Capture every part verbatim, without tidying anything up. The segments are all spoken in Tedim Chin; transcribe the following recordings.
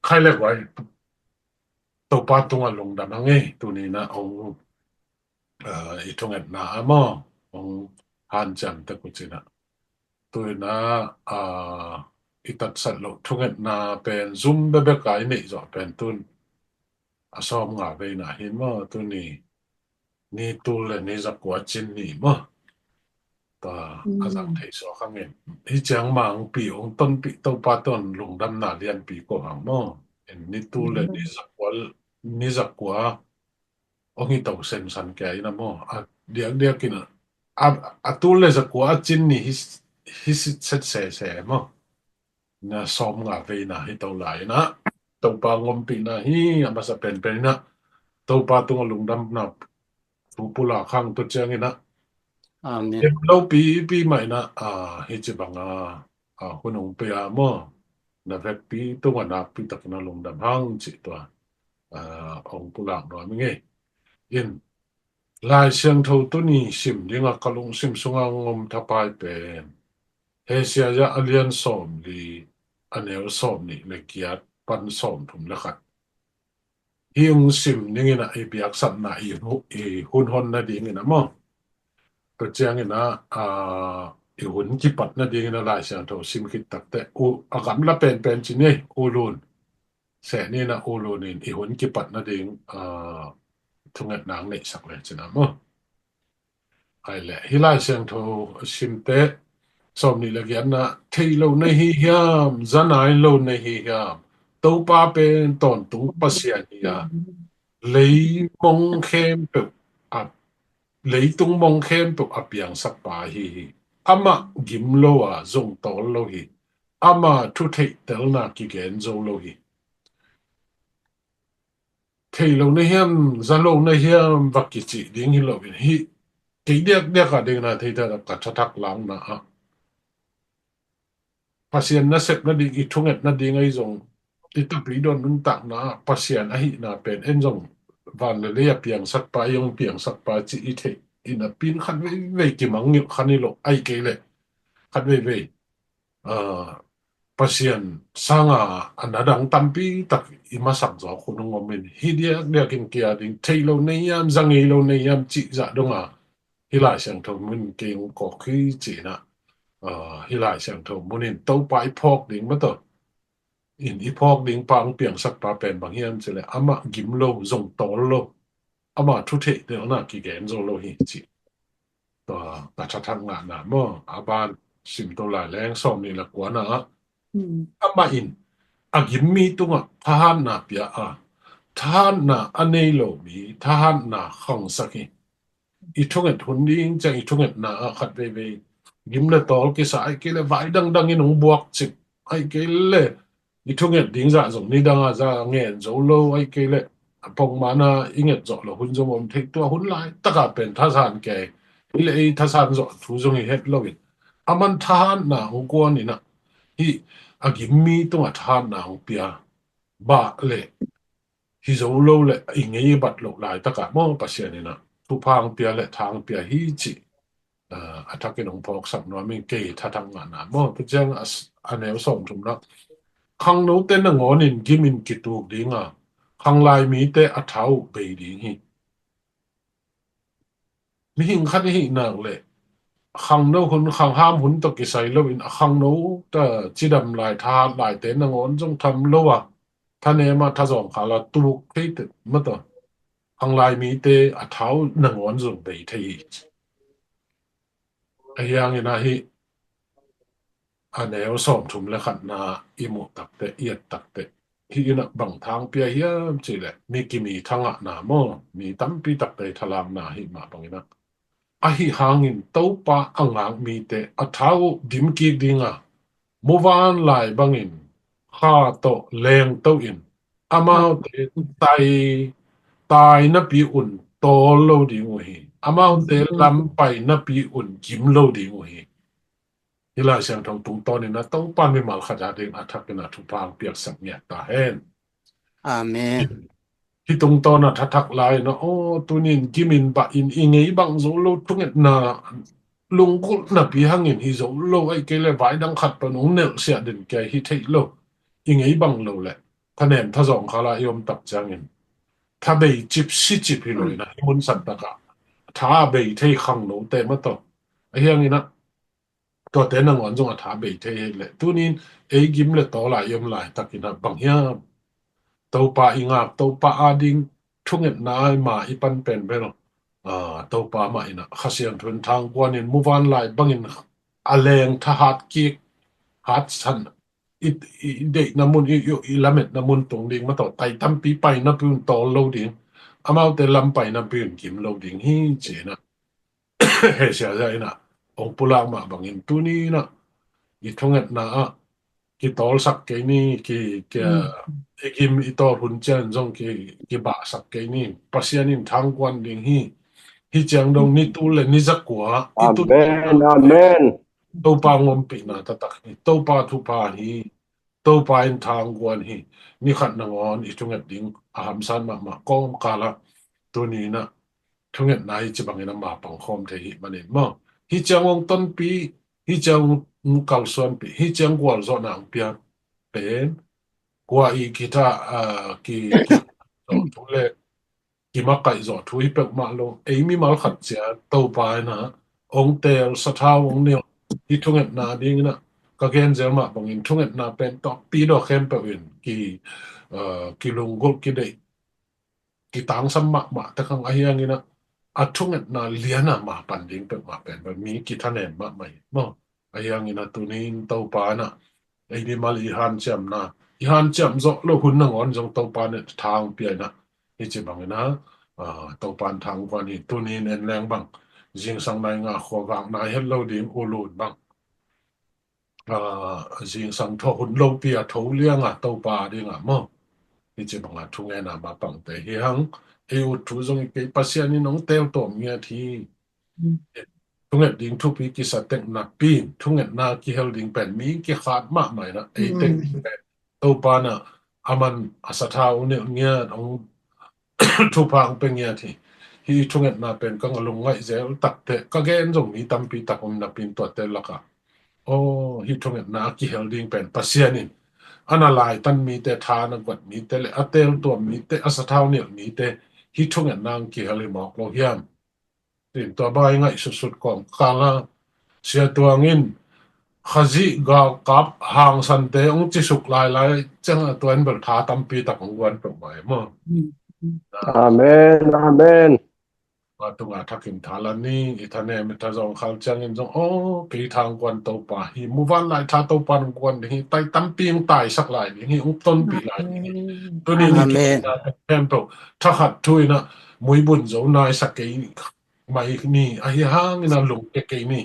Khai le guai, Topa tungah lungdam hang ei, tuni-in ah hong, ah, i thungetna ah maw, hong hanciam tek uh cin ah. Tu-in ah, ah, i tatsat loh thungetna pen zum bekbek a i neih zawh pen tun a sawmnga veina hi maw, tuni ni tul le ni zakua cin ni maw. Tua a zang thei suak hang in. Hi ciang mangpi hong tonpih Topa tungah lungdamna lianpi ko hang maw. En ni tul le ni zakua, ni zakua hong hi to sensan kei in ah maw. A diakdiak in ah, a, a tul le zakua a cin ni hi, hi sit set sese maw. Na sawmnga veina hi to lai in ah, Topa hong ompihna hi a masa penpen in ah, Topa tungah lungdamna thu pulak hang. Tua ciangin ah, amen, em lopi pi mah in ah, ah, hi ci bang a, ah, hun hong pia maw, na vekpi tungah nakpi takin ah lungdam hang ci tua, ah, hong pulak nuam ing ei. In Lai Siangtho tuni sim dingah ka lungsim sungah hong om thapai pen Isaiah a lian sawmli, a neu sawmnih le giat pan sawmthum le khat. Hi hong sim dingin ah i biaksapna i hu-, i hun hon nadingin ah maw. Tua ciangin ah, ah, i hun kipat nadingin ah Lai Siangtho sim khit takteh, u, a gamla penpen ci ni, u lun. Seh ni in ah u lun in i hun kipat nading, ah, thungetna hong neihsak le cin ah maw. Ai le, hi Lai Siangtho simte, sawmnih le giatna, thei lo na hi hiam, za nai lo na hi hiam, Topa pen tawntung Pasian hi a, leimong khempeuh a, leitung mong khempeuh a piangsak pa ahi hi. Amah gim lo a, zong tawl lo hi. Amah thu theihtelna kigen zo lo hi. Thei lo na hiam, za lo na hiam, va kicih ding hi lo in hi. Kei diakdiak a dingin ah thei ta ka thathak lakna ah, Pasian nasep nading, i thunget nading ahi zong, i tapi dawn nuntakna ah Pasian ahihna pen en zong van le lei a piangsak pa, i hong piangsak pa ci i theih in ah pin khat veivei kimangngilh kha ni lo, ai kei le khat veivei, ah, Pasian sanga a na dang tampi tak i masak zawk hun hong om in, hi diakdiak in kia ding, thei lo na hiam, za ngei lo na hiam cih zah dong a, hi Lai Siangtho mun kei hong kawk hi ci in ah, ah, hi Lai Siangtho mun in Topa i phawk ding mah tawh, in i phawk ding pa hong piangsak pa pen bang hiam cih leh amah gim lo, zong tawl lo, amah thu theihtelna kigen zo lo hi cih. Tua ka thathak ngahna maw, a ban sim to lai leng sawmnih le kuana ah, amah in a gimmi tungah thahatna pia a, thahatna a nei lo mi thahatna khangsak hi. I thunget hun ding ciang i thungetna ah khat veivei gim le tawl kisa, ai kei le vai dangdang in hong buak cip, ai kei le i thunget ding zah zong nidang a za ngen zo lo, ai kei le a pongmana i nget zawh lo hun zong om thei, tua hun laitak a pen thasan kei, i le ei thasan zawh thu zong hi het lo in, aman thahatna hong kuan in ah, hi a gimmi tungah thahatna hong pia, bah le hi zo lo le i ngei i bat loh laitak ah maw Pasian in ah thupha hong pia le tha hong pia hi cih, ah, a thakin hong phawksak nuam in kei thathak ngahna maw. Tua ciang a s-, a neu sawmthumna, khangnote nangawn in gim in kituk ding a, khanglai mite a tha uh bei ding hi. Mihing khat i hih nak leh khangno hun, khangham hun tawh kisai lo in a khangno ta cidam lai, thahat laite nangawn zong tham lo a, thanem a, thazawng khal a tuk thei teh mah tawh, khanglai mite a tha uh nangawn zong bei thei hi. Ahi hangin ahi, a neu sawmthum le khatna i muh takteh, i et takteh, hih in ah bang tha hong pia hiam cih leh mi kimi thangahna maw, mi tampi takte thalakna hih mah bangin ah, ahi hangin Topa a ngak mite a tha uh dim kik ding a, muvanlai bangin kha tawh lengto in, amaute tai, tai napi un tawl lo ding uh hi. Amaute lam pai napi un gim lo ding uh hi. Hih Lai Siangtho tungtawn in ah Topa mimal khat a ding a thakin ah thupha hong piaksak ngiat ta hen. Amen. Hih tungtawn a thathak lai in ah, aw, tunin gim in bah in, i ngei bang zo lo thungetna, lunggulhnapi hangin hi zo lo, ai kei le vai dang khat pan hong nelhsiah den kia hi theih lo, i ngei bang lo leh thanem thazawng khalah i om tak ciangin tha bei cip si cip hi lo inah, i mun san takah tha bei thei khangnote mah tawh ahi hanginah, tuate nangawn zong a tha bei thei hi leh tunin ei gim le tawl a i om laitakinah bang hiam? Topa i ngak, Topa ading thungetna ai ma i pan pen bel, aa, Topa mah inah Kha Siangtho in thangkuanin muvanlai bangin a leng thahat kik, hatsan i, i deihna mun, i, i, i lametna mun tung ding mah tawh tai tampi paina pun tawl lo ding, amaute lam paina pun gim lo ding hi ci inah, he siaza inah ong pulak mah bangin tuni inah i thungetna ah kitawlsak kei ni, ki, ki, i gim i tawl hun cian zong ki, kibahsak kei ni. Pasian in thangkuan ding hi. Hi ciang dong ni tul le ni zakua i tun Topa ngompihna taktak hi. Topa thupha hi. Topa in thangkuan hi. Ni khat nangawn i thunget ding a hamsat mahmah kawmkalah tuni inah thungetna hi ci bangin a mapang khawm thei hi manin maw? Hi ciang ong tonpi, hi ciang ong kalsuanpi, hi ciang gualzawhna ong piak pen kua i kitha, aa, ki, ki zawh thu le kimakaih zawh thu hi peuhmah lo. Ei mimal khat ciat Topa inah ong teel, sathau ong nilh, hi thungetna dinginah ka genzel mah bangin thungetna pen tawh pi daw khempeuh in ki, aa, kilunggulh kideih kitangsam mahmah te khang ahi hanginah a thungetna liana ma pan ding peuhmah pen bel mi kithanem mahmah hi maw? Ahi hanginah tunin Topa inah ei mimal i hanciamna, i hanciam zawh lo hun nangawn zong Topa inah thang pia inah hi ci banginah, aa, Topa in thangkuan hi. Tunin en leng bang zingsang nai nga khua vak nai het lo ding ulun bang, aa, zingsang tho hun lopi a tho lianga Topa dingah maw? Hi ci banga thungena mapangte hi hang. Ei ut thu zong i kei, Pasian in ong teel tawm ngiat hi. Thunget ding thupi kisa tek napi in thungetna kihel ding pen mi kikhat mahmah inah ei tek ding pen Topa inah aman a sathau nilh ngiat, ong thupha ong pia ngiat hi. Hi thungetna pen ka lungngaih zel takteh ka gen zong mi tampi tak om napi in tuate lakah, aw, hi thungetna a kihel ding pen Pasian in a na laitan mite, tha na guat mite le a teeltuam mite, a sathau nilh mite hi thungetna ong kihel hi mawk lo hiam? Tin tua bai ngaihsutsut kawmkala Sia Tuang in Khazih galkap hangsante ong cisuk lailai ciang a tua in bel tha tampi tak ong guan peuhmah e maw? Amen, amen. Tua tungah thakin tha la ni, i thanem i thazawng khal ciangin zong, aw, kei thangkuan Topa hi, muvanlai tha Topa in ong kuan ding hi, tai tampi ong taisak lai ding hi, ong tonpih lai ding hi. Tunin i thungetna khempeuh thakhat thu inah muibun zo naisak kei mai ni, ahi hanginah lungke kei ni.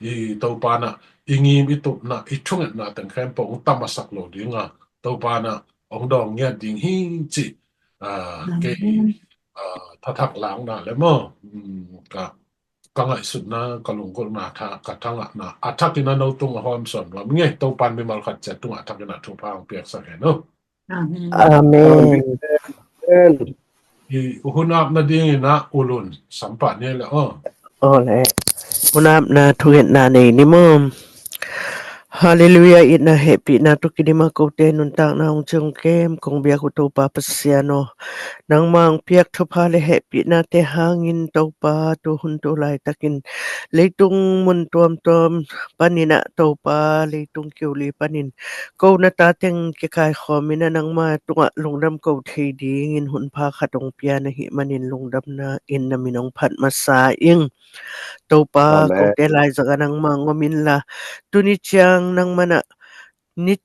I Topa inah i ngim i tupna, i thungetna teng khempeuh ong tamasak lo dinga Topa inah ong dawng ngiat ding hi ci, aa, kei, aa, thathak lakna le maw, um, ka, ka ngaihsutna, ka lunggulhna, tha, ka thangahna a thakin a no tung a hawm suam lam nge. Topa in mimal khat ciat tungah a thakin a thupha ong piaksak hen uh. Amen. I hun ap nadingin ah ulun sampah ni le aw. Aw le. Hun apna thungetna nei ni maw? Halleluiah, itna hehpihna tawh kidim a kote nuntakna ong ciang kem kong biak uh Topa Pasian aw. Nangma ong piak thupha le hehpihnate hangin Topa tu hun tu laitakin leitung mun tuamtuam panin ah Topa leitung kiuli panin ko na ta teng kikaikhawm in ah nangma tungah lungdam ko thei dingin hunpha khat ong pia na hih manin lungdamna in na min ong phat masa ing. Topa, amen. Kote laizang ah nangma ong om inla tuni ciang nangma nah ni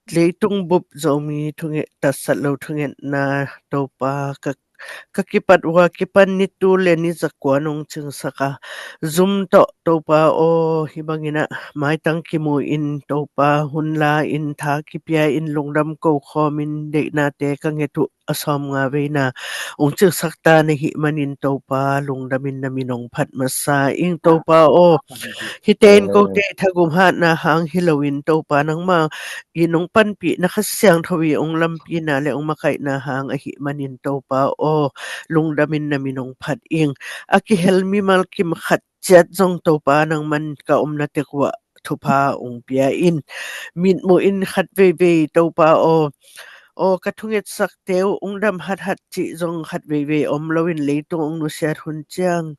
leitung bup Zomi thunget, tatsat lo thungetna Topa ka, ka kipat uh a kipan ni tul le ni zakua nong cingsak a zum tawh Topa aw, hih bangin ah maitang kimu in Topa hun la in tha kipia in lungdam ko khawm in deihnate ka nget uh a sawmnga veina ong cingsak ta na hih manin Topa lungdam in na min ong phat masa ing Topa aw. Hihte in kote thagum hatna hang hi loin Topa nangma in ong panpih na Kha Siangtho i ong lampina le ong makaihna hang ahih manin Topa aw, lungdam in na min ong phat ing. A kihel mimal kim khat ciat zong Topa nangman ka omna tek uh ah thupha ong pia in. Mitmuh in khat veivei Topa aw, Aw ka thungetsakte uh ung dam hathat cih zong khat veivei om loin leitung ung nusiat hun ciang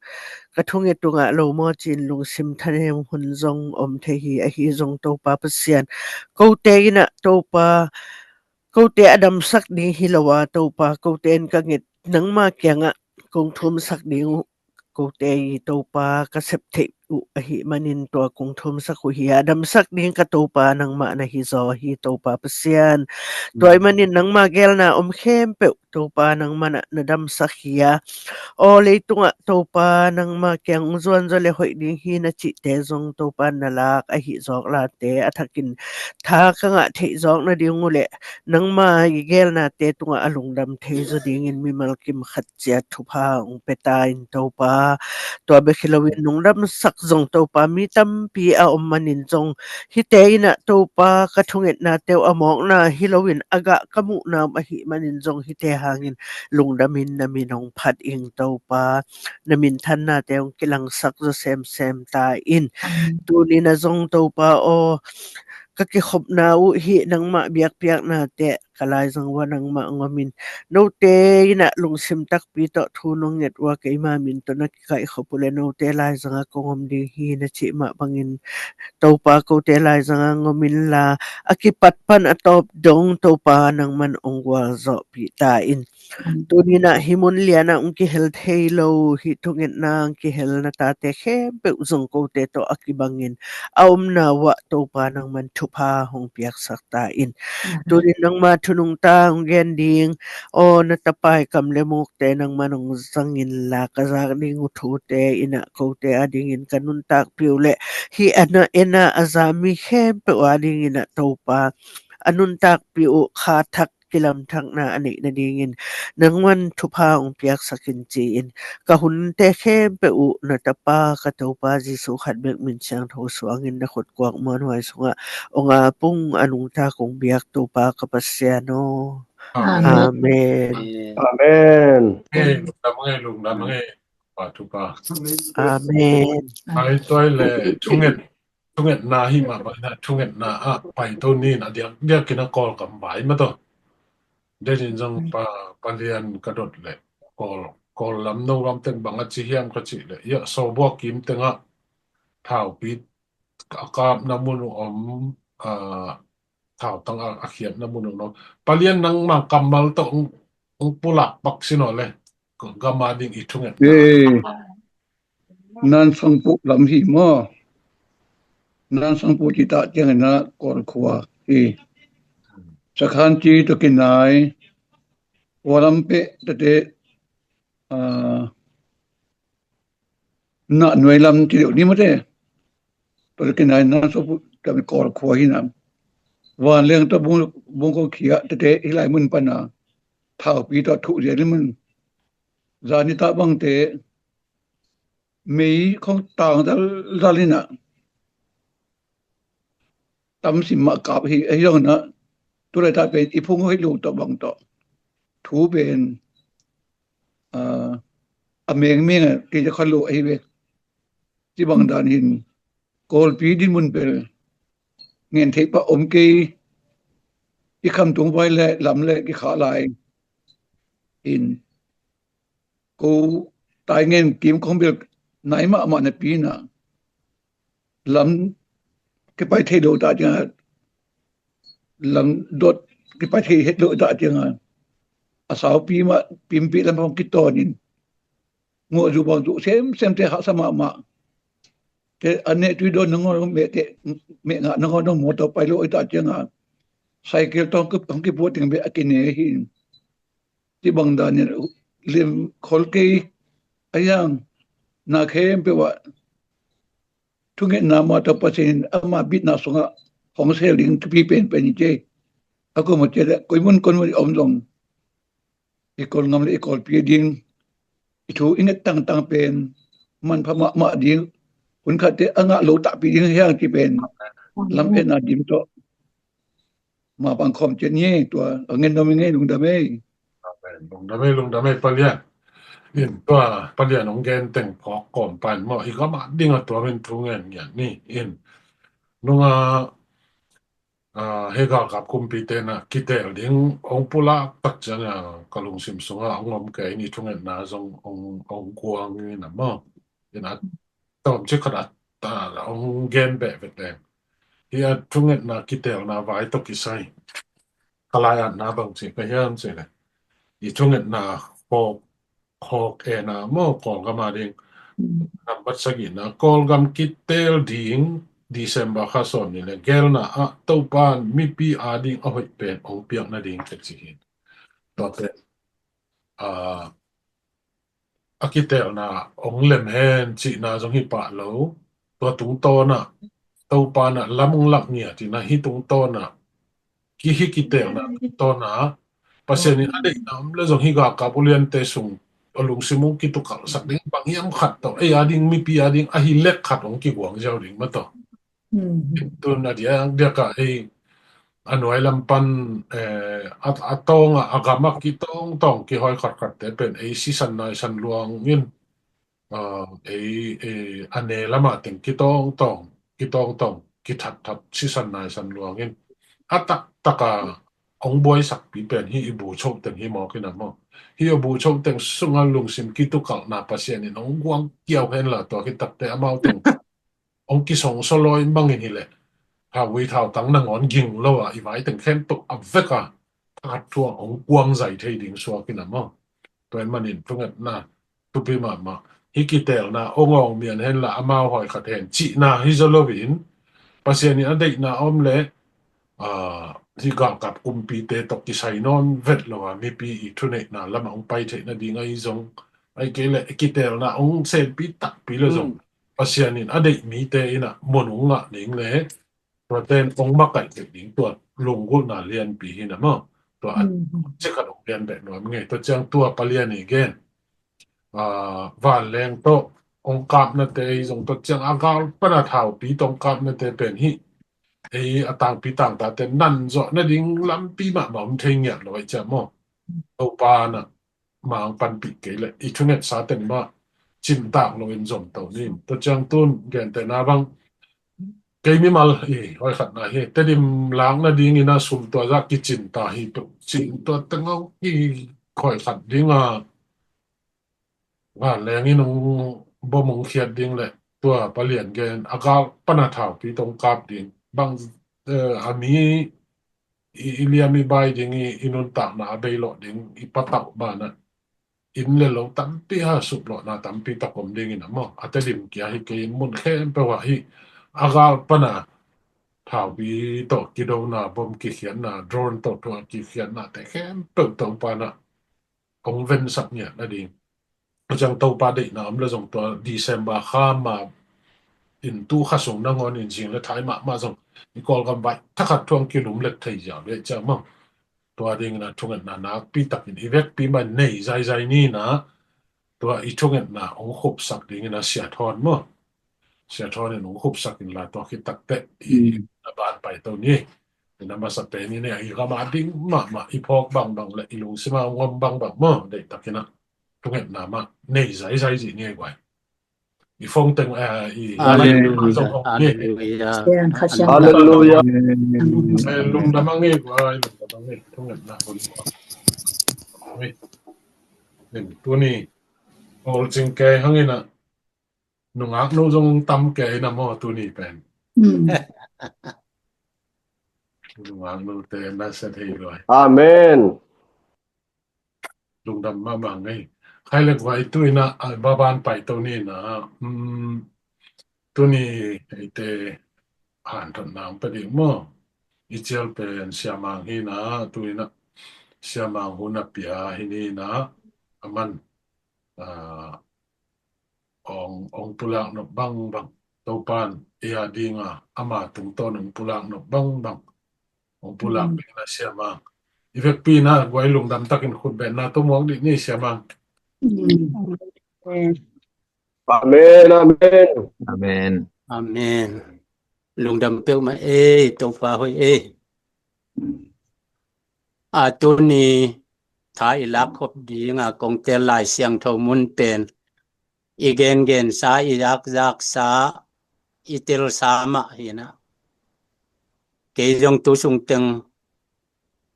ka thunget ungah lo maw ci-in lungsim thanem hun zong om thei hi. Ahi zong Topa Pasian, kote innah Topa, kote a damsak ding hi lo a Topa, kote in ka nget nangma kiangah kong thumsak ding uh kote i Topa ka sep theih uh ahi manin tua kong thumsak uh hi a, damsak ding ka Topa nangmah na hi zaw hi Topa Pasian. Tua i manin nangma gelna om khempeuh Topa nangmah na damsak hi a, aw leitungah Topa nangma kiang ung zuan zaw le hoih ding hi na cihte zong Topa na lak ahi zawk late a thakin tha ka ngah theih zawk nading uh le nangma i gelnate tungah a lungdam thei zaw dingin mimal kim khat ciat thupha ung pia ta in Topa. Tua bek hi loin nungdamsak zong Topa mi tampi a om manin zong hite innah Topa ka thungetnate uh a mawkna hi loin a gah ka muhna um ahi manin zong hite hangin lungdamin na min hong phat ing Topa. Na minthannate hong kilangsak zaw semsem ta in. Tunin a zong Topa aw ka kikhopna uh hi nangmah biakpiaknate ka laizang ua nangmah ngomin note innah lungsim takpi tawh thu nong nget ua keima min tawh na kikaihkhop uh le note laizanga kong om ding hi na cih mah bangin Topa kote laizanga ngomin la a kipat pan a tawp dong Topa nangman ong gualzawhpih ta in. Tuninah hi mun lianah ung kihel thei lo hi thungetna ung kihel na tate khempeuh zong kote tawh a kibangin a omna uah Topa nangman thupha hong piaksak ta in. Tunin nangma thunungta hong gen ding aw na tapai kam le mukte nangman hong zangin la ka zak ding uh thute innah kote a dingin ka nuntakpih uh le hi ana ena a za mi khempeuh a dinginah Topa a nuntakpih uh kha thak kilamthakna a neih nadingin nangman thupha hong piaksak in ci-in ka hunte khempeuh uh na tapa ka Topa Jesuh khat bek min siangtho suangin na khutkuak muanhuai sungah hong apung a nungta kong biak Topa ka Pasian aw. Amen. Amen. Amen. Amen. Lungdam nge, lungdam nge. Pa Topa. Amen. Ai tuai le thunget thungetna hi mah bangin ah thungetna ah paito nin a diakdiakin a Kawlgam vai mah tawh. Denin zong pa, palian ka dot leh Kawl, Kawl lam no lam teng bang a ci hiam ka cih leh ia sawbua kim tengah thaupi a kapna mun uh om, a, thautang a, a khiatna mun uh no. Palian nangmah kammal tawh ung, ung pulak pak sin aw le. Gama ding i thunget. Nan sangpuh lam hi maw? Nan sangpuh ci ta ciangin a Kawl khua hi. Sakhan ci tawh kinai, ua lam peh tete, a, nah nuai lam ci deuh ni mate. Tawh kinai nan sangpuh tami Kawl khua hi nam. Van leng tawh bung, bung kong khia tete hi lai mun pana thaupi tawh thuh zia ni mun. Zani ta bangte mei khong tang zal zal inah tamsim mah kap hi, ahi zongin ah tulai ta pen i phung hoih lo tawh bang tawh thu pen, a, a mengmeng a kei ja khat lo ahi ve. Ci bang dan hin Kawlpi din mun pel ngen theih pah om kei. I khamtung vai le lam le kikhah lai in ko tai ngen kim khong bel nai mahmah napi inah lam kipai thei lo ta ciangah, lam dot kipai thei het lo ta ciangah a saupi mah pimpi lam hong kitawnin nguah zu bang zu semsemte hahsa mahmah. Te a neh tui dawn nangawn meh te meh ngah nangawn dong mawtaw pai lo ita cianga cycle tawng hong kipuah ding beh a kine hi. Ci bang danin lim khol kei a yang na khempeuh ah thungetna mah tawh Pasian in ama bitna sungah hong sel ding thupi penpen hi ce. A koi maw ce le koi mun koi mun i om zong i Kawl ngam le i Kawlpi ding i thu i nget tangtang pen manpha mahmah ding, hun khatte a ngah lo tahpih ding hiang ci pen lam etna dim tawh ma pang khawm cian nge tua a ngen dom i nge lungdam ei. Lungdam ei, lungdam ei palian. In tua palian hong gen teng phawk kawm pan maw i gam ah ding a tua min thu ngen ngian ni in nunga Hei galkap kumpite na kitel ding ong pulak tak ciang a ka lungsim sunga ong om kei ni, thungetna zong ong kuang ni na maw. Ina tawm ci khat a ong gen beh vet leng, hi a thungetna kitelna vai tawh kisai ka lai-atna bang ci ka hiam ci le, i thungetna hawk hawk ena maw, Kawlgam a ding. Nambat sagihna, Kawlgam kitel ding December kha sawm ni le gelna ah Topan mipi a ding a hoih pen ong piak nading tek ci hin. Tua pen a kitelna ong lem hen cihna zong hi pah lo. Tua tungtawn ah Topan ah lam ong lak ngiat ina hi tungtawn ah ki hi kitelna tawna Pasian in a deihna om le zong hi galkap uliante sung a lungsim ong kitukalhsak ding bang hiam khat tawh ei a ding mipi a ding ahi lek khat ong kiguang ziau ding mah tawh. Tun a diak diak ah ei a nuai lam pan a tawng ah a gam ah kitawngtawng kihawi khatkhatte pen ei sisan naisan luang in ei a ne lam ah teng kitawngtawng kitawngtawng kithatthat sisan naisan luang in a taktak a ong buaisakpi pen hi i bu choh teng hi mawk ina maw. Hi a bu choh teng sunga lungsim kitukalhna Pasian in ong guang kiau hen la tua kitakte amau teng ong kisongsoloi mangin hi leh thauvui thautang nangawn ging lo a i vai teng khempeuh a vek a thakhat thuang ong kuang zai thei ding suak ina maw. Tua in manin thungetna thupi mahmah hi kitelna ong awng mian hen la amau hawi khat hen cihna hi zaw loin Pasian in a deihna om le hi galkap kumpite tawh kisai nawn vet lo a mipi i thuneihna lamah ong pai theih nading ahi zong ahi kei le kitelna ong senpi takpi le zong Pasian in a deih mite ina mun ong ngah ding le tuate in ong makaih theih ding tua lunggulhna lianpi hi na maw. Tua a cikhat ong lian beh nuam ngei tua ciang tua palian i gen vanleng tawh ong kapnate ei zong tua ciang a gal pana thaupi tawh ong kapnate pen hi ei a tangpi tangtate nan zawh nading lampi mahmah om thei ngiat lo ahi ciah maw. Topa na mang panpih kei leh i thungetsa teng mah cintak lo in zom to nin tua ciang tun gentehna bang kei mimal i hawi khatna hi Tedim lak nading ina sum tua zah kicinta hi peuh cin tua teng ong ki hawi khat dinga vanleng in ong bom ong khiat ding le tua palian gen a gal pana thaupi tawh ong kap ding bang a mi i liam i bai ding i nuntakna a bei lawh ding i patauh banah inn le lo tampi ha suplawhna tampi tak om ding ina maw. A Tedim kia hi kei in mun khempeuh ah hi a gal pana thaupi tawh kidona bom kikhiatna drone tawh tua kikhiatnate khempeuh Topa na ong vensak ngiat nading. A ciang Topa deihna om le zong tua December kha ma in tu kha sung nangawn in zing le thai mahmah zong i Kawlgam vai thakhat thuang kilum let thei ziau le ciang maw. Tua dingin a thungetna nakpi takin i vekpi mah nei zaizai ni na tua i thungetna ong khupsak dingin a siathawn maw. Siathawn in ong khupsak in la tua khit takteh i na ban pai to ni. I na masa pen i ne a i gam a ding mahmah i phawk bangbang le i lungsima ong om bangbang maw deih takin a thungetna mah nei zaizai zih ni ei guai. I fong teng i Halleluia. Halleluia. Halleluia. Lungdam a ngei guai lungdam a ngei thungetna hun. Tuni ngol cing kei hangin a nungak nu zong tam kei na maw tuni pen. Nungak nu te na sa thei luai. Amen. Lungdam mahmah ngei. Khai le guai tu ina a baban pai to ni na tuni eite hanthotna ang pe ding maw. I cial pen Siamang hi na tu ina Siamang hun a pia hi ni na aman ong pulak nop bangbang Topan ei a dinga ama tungtawn ong pulak nop bangbang ong pulak ding na Siamang. I vekpi na guai lungdam takin khut benna to muak dih ni Siamang. Amen, amen. Amen. Amen. Lungdam peuhmah ei Topa hoih ei. A tuni tha i lak khop dinga kong tel Lai Siangtho mun pen i gengensa i zakzaksa i telsa mah hi na. Kei zong tu sung teng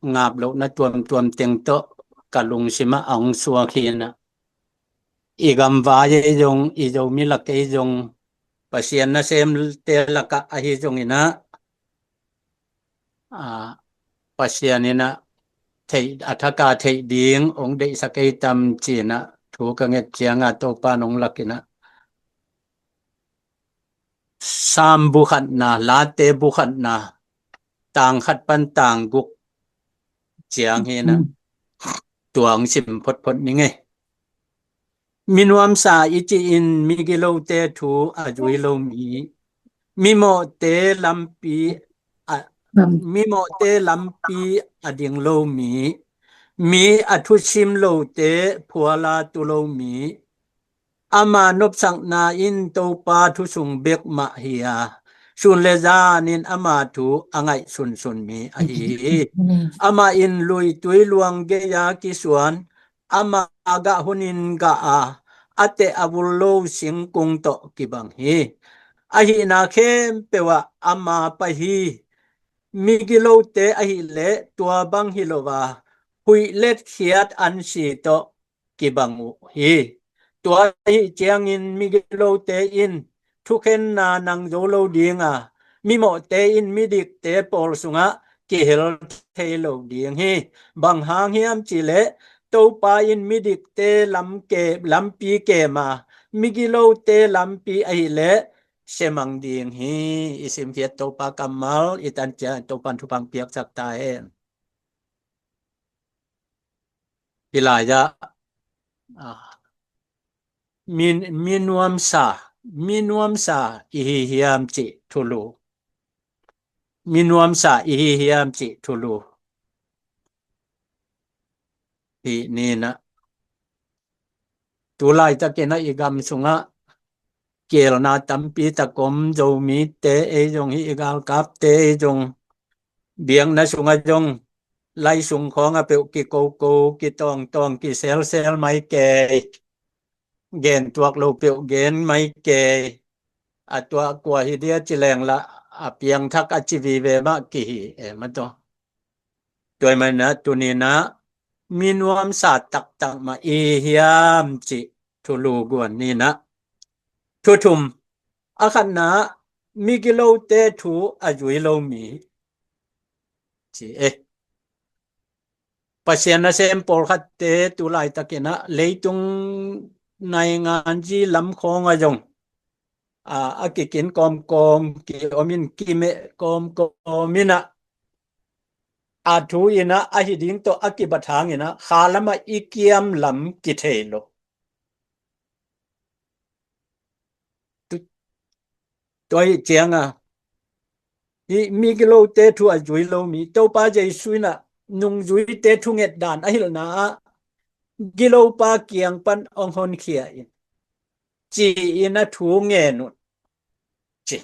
ngap lohna tuamtuam teng tawh ka lungsim ah a hong suak hi in ah, i gamvai ei zong, i Zomi lak ei zong, Pasian nasemte lakah ahi zongin ah, a, Pasian in ah theih, a thak a theih ding hong deihsak ei tam ci in ah thu ka nget ciang a, Topa in hong lak in ah, Sam bu khatna, Late bu khatna, tang khat pan tang guk ciang hi in ah, tua hong sim photphot ning ei. Mi nuamsa i cih in migilote thu a zui lo mi, mimawhte lampi a, mimawhte lampi a ding lo mi, mi a thusim lote phual a tu lo mi, ama nopsakna in Topa thu sung bek mah hi a, sun le zan in ama thu a ngaihsunsun mi ahi hi. Amah in luitui luang gei-a kisuan, ama gah hunin gah a, a teh a vul lo singkung tawh kibang hi. Ahihna khempeuh ah ama pai hi. Migilote ahih leh tua bang hi lo a, huih letkhiat ansi tawh kibang uh hi. Tua ahih ciangin migilote in thukhenna nang zo lo ding a, mimawhte in midikte pawl sungah kihel thei lo ding hi. Bang hang hiam cih leh Topa in midikte lam ke, lampi kem a, migilote lampi ahih leh semang ding hi. I simkhiat Topa kammal i tan ciang Topa in thupha piaksak ta hen. Hi lai ah, a, mi, mi nuamsa, mi nuamsa i hi hiam cih thulu. Mi nuamsa i hi hiam cih thulu. Hi ni in ah, tu laitakin ah i gam sungah kielna tampi tak om. Zomite ei zong hi, i galkapte ei zong, biakna sungah zong, lai sung khawng ah peuh kikoko, kitawngtawng, kiselsel mai kei. Gen tuak lo peuh gen mai kei. A tua kua hi dia ci leng lah, a piangthak a ci vive mah kihi e, maw taw. Tua ahih manin ah tuni in ah mi nuamsa taktak mah i hi hiam cih thulu guan ni in ah. Thu thum, a khatna, migilote thu a zui lo mi, ci e. Pasian nasem pawlkhatte tu laitakin ah leitung nainganzi lam khawng ah zong, a, a kikin kawmkawm, ki-om in kimeh kawmkawm in ah, a thu in ah, a hi ding tawh a kibat hangin ah, kha lamah i kiam lam kithei lo. Tu-, tua hi ciang a, hi migilote thu a zui lo mi, Topa Jesu in ah nungzuite thunget dan a hilhna ah, gilopa kiang pan hong honkhia in, ci-in ah thu ngen un, ci.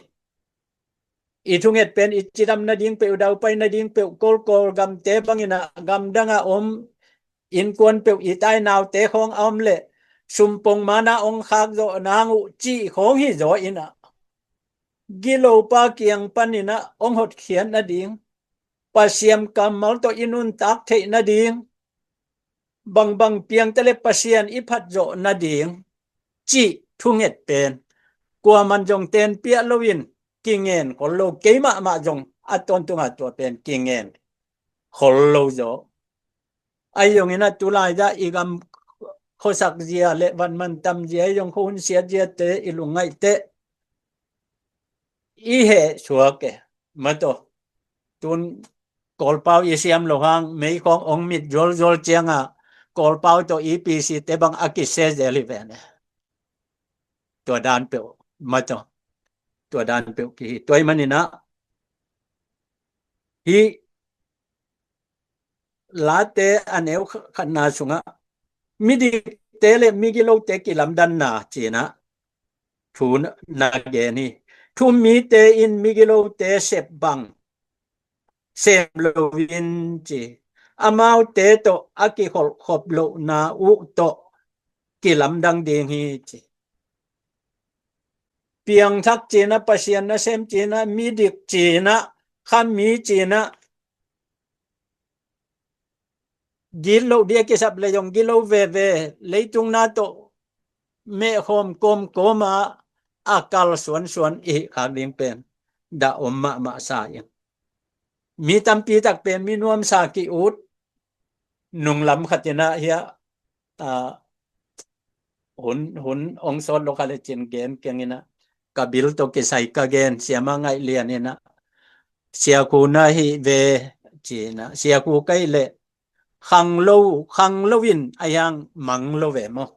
I thunget pen i cidam nading peuh, daupai nading peuh, kawlkawl gamte bangin ah gamdang a om innkuan peuh i tainaute khawng a om leh sumpong man a hong khak zawh nang uh cih khawng hi zaw in ah, gilopa kiang panin ah hong hotkhiat nading, Pasian kammal tawh i nuntak theih nading, bangbang piangte le Pasian i phat zawh nading cih thunget pen kuaman zong tenpiah loin kingen khol lo, keimah mah zong a tawntung a tua pen kingen khol lo zaw. Ahi zongin ah tu lai-ah i gam khuasak zia le van mantam zia, ahi zong khuahun siat ziate i lungngaih teh i heh suak e, maw taw. Tun Kawlpau i siam loh hang, mei khawng hong mit zualzual ciang a, Kawlpau tawh EPC te bang a kisia zel hi ven e. Tua dan peuh, maw taw. Tua dan peuh kihi. Tua ahih manin ah, hih Late a neu khatna sungah midikte le migilote kilamdanna ci-in ah thu na gen hi. Thu-um mite in migilote sep bang sem lo in ci, amaute tawh a kikholhkhop lohna uh tawh kilamdang ding hi ci. Piangthak ci-in ah, Pasian nasem ci-in ah, midik ci-in ah, kha mi cinah gitloh dia kisap le zong gitloh veve, leitung na tawh mehkhawm kawmkawm a, a kal suansuan i hih khak ding pen dah om mahmah sa ing. Mi tampi tak pen mi nuamsa ki-ut nunglam khatinah hiah, a, hun hun ong sawt lo kha le cin gen keng inah, ka bil tawh kisai ka gen siama ngaih lian inah, siakhu na hih ve cinah, siakhu ka hih leh khang lo, khang lo in a hiang mang lo ve maw?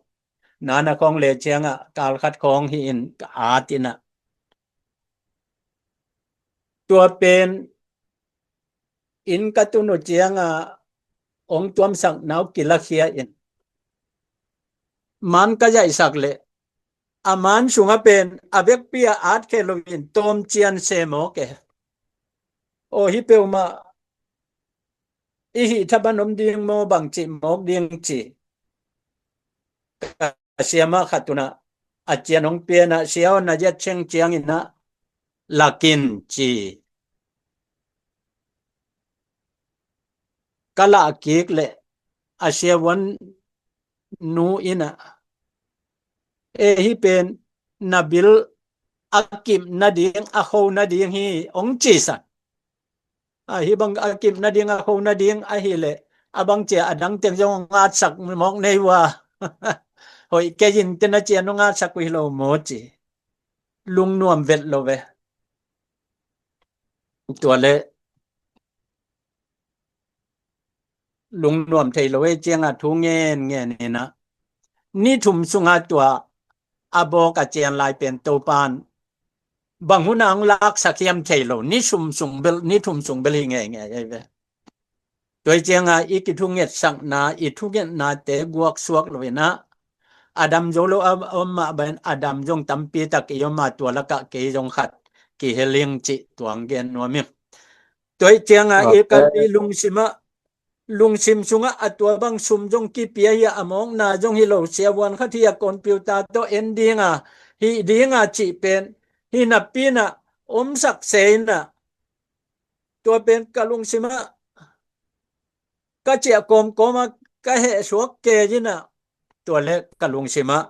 Nana khawng le ciangah kalkhat khawng hi in ka at inah, tua pen inn ka tun uh ciangah ong tuamsak nau kilakhia in, man ka zaihsak leh a man sungah pen a vekpi a at khe loin tawmcian se mawk e. Aw, hi peuhmah i hih thaban om ding maw, bangcih mawk ding ci. Ka siama khat unah a cian hong pianah, sia aw, na ziat ceng cianginah lakin ci. Ka lah kik leh a siavuan nu inah, e, hi pen na bil a kip nading, a kho nading hi, ong cisan. A, hi bang a kip nading, a kho nading ahileh a bang cia a dang teng zong ong atsak mawk nei uh a. Hoih kei in tena cia nong atsak uh hi lo maw ci. Lungnuam vet lo ve. Tua le lungnuam thei lo e cianga thu ngen ngen inah, ni thum sunga tua a bawk a cian lai pen Topan bang huna hong laksak hiam thei lo, ni thum sung bel, ni thum sung bel hi ngei ngei ei ve. Tua hi cianga i kithungetsakna, i thungetnate guaksuak lo inah, a dam zo lo a om mah bangin a dam zong tampi tak i om a, tua lakah kei zong khat kiheling cih tuang gen nuam ing. Tua hi cianga i kalpi lungsimah, lungsim sungah a tua bang sum zong kipia hi a, a mawkna zong hi lo, siavuan khat hi a, computer tawh en dinga, hih dinga cih pen hi napi inah omsak se inah, tua pen ka lungsimah ka ciah kawmkawmah ka hehsuak kei inah, tua le ka lungsimah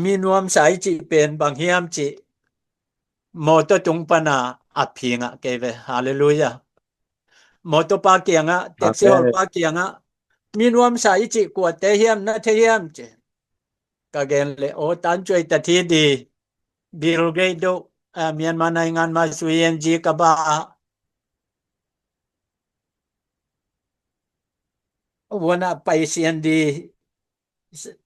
mi nuamsa i cih pen bang hiam cih, mawtaw tung pana a phingah kei ve. Halleluiah. Mawtawpa kiangah, taxi hawlpa kiangah, mi nuamsa i cih kuate hiam, na thei hiam ci. Ka gen le, aw, tancuai ta thi di, Bill Gates do, a, Myanmar naingan ma sui en ji ka ba a, vuana pai sian di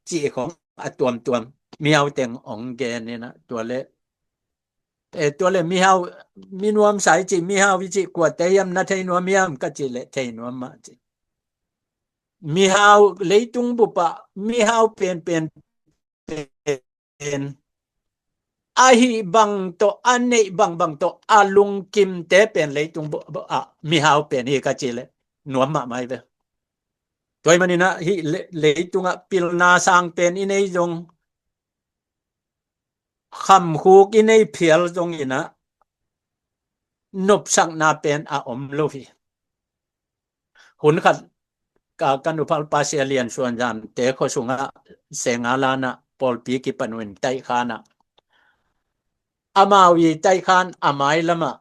cih khong a tuamtuam mihau teng ong gen inah, tua le, e, tua le mihau, mi nuamsa i cih, mihau i cih kuate hiam, na thei nuam hiam ka cih le thei nuam mah ci. Mihau, leitung bupah mihau penpen pen, a hih bang tawh, a neih bangbang tawh a lungkimte pen leitung bu-, bu-, ah, mihau pen hi ka cih le nuam mahmah hi ve. Tua hi maninah hih le-, leitungah pilna sang pen i nei zong, khamkhuk i nei phial zonginah nopsakna pen a om lo hi. Hun khat ka, ka nuphalpa Sia Lian Suan Zamte khua sungah Senga lanah pawlpi kipan uh in taihkhanah, amau i taihkhan a mai lamah,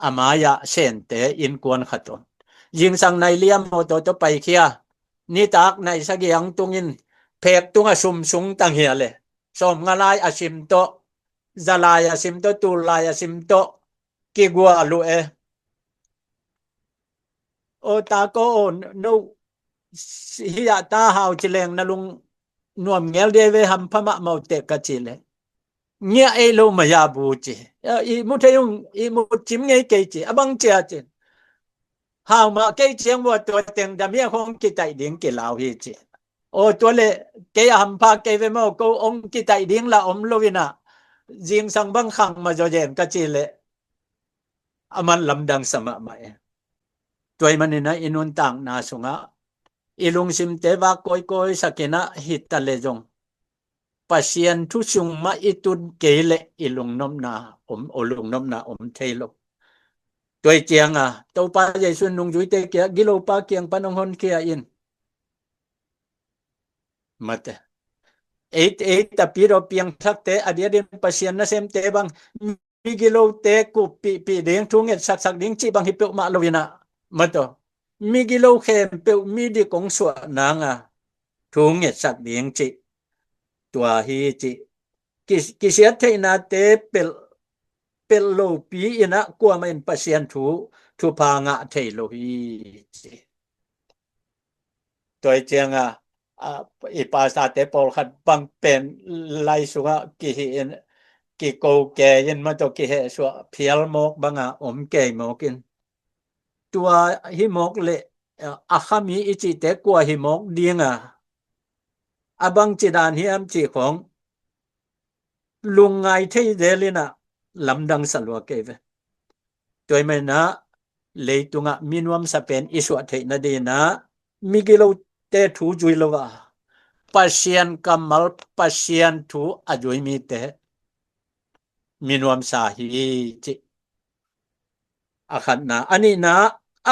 a mai-ah Sente innkuan khat om. Zingsang nai li a mawtaw tawh paikhia, nitak nai sagih ang tungin phek tungah sum sung tanghia le, sawmnga lai a sim tawh, za lai a sim tawh, tul lai a sim tawh kigual uh e. Aw, ta ko, aw, no, hi-ah ta hau ci leng na lung nuam ngel dia ve, hampha mahmah uh teh ka cih le, ngiah ei lo maya bu ci. I mu thei ung, i mu cim ngei kei ci, a bang cia ci. Hau mah kei ciang vua tua teng dam hia khong kitaih ding kilau hi ci. Aw, tua le kei a hampha kei ve maw, ko ong kitaih ding la om lo inah, zingsang bang khang ma zaw zen ka cih le, a man lamdang sa mahmah e. Tua hi maninah i nuntakna sungah i lungsimte vak kawikawi sakinah hi ta le zong, Pasian thu sung mah i tun kei leh i lungnopna om, o lungnopna om thei lo. Tua i cianga Topa Jesu nungzuite kia gilopa kiang pan hong honkhia in. Mate. Ei, ei tapidaw piangthakte a diadin Pasian nasemte bang migilote kuppihpih ding thu ngetsaksak ding cih bang hi peuhmah lo inah. Mate. Migilo khempeuh midik hong suah nanga thu ngetsak ding cih tua hi cih. Ki, kisiat theihnate pelh, pelh lopi inah kuamah in Pasian thu, thupha ngah thei lo hi cih. Tua i cianga, a, i pastorte pawlkhat bang pen lai sungah kihi in, kiko kei in mate kihehsuah phial mawk banga om kei mawk in. Tua hi mawk leh, a, a khami i cihte kua hi mawk dinga, a bangci dan hiam cih khawng lungngai thei zel inah lamdang sa lua kei ve. Tua i maninah leitungah minuamsa pen i suah theih nadinah migilote thu zui lo a, Pasian kammal, Pasian thu a zui mite minuamsa hi cih. A khatna, a nihna,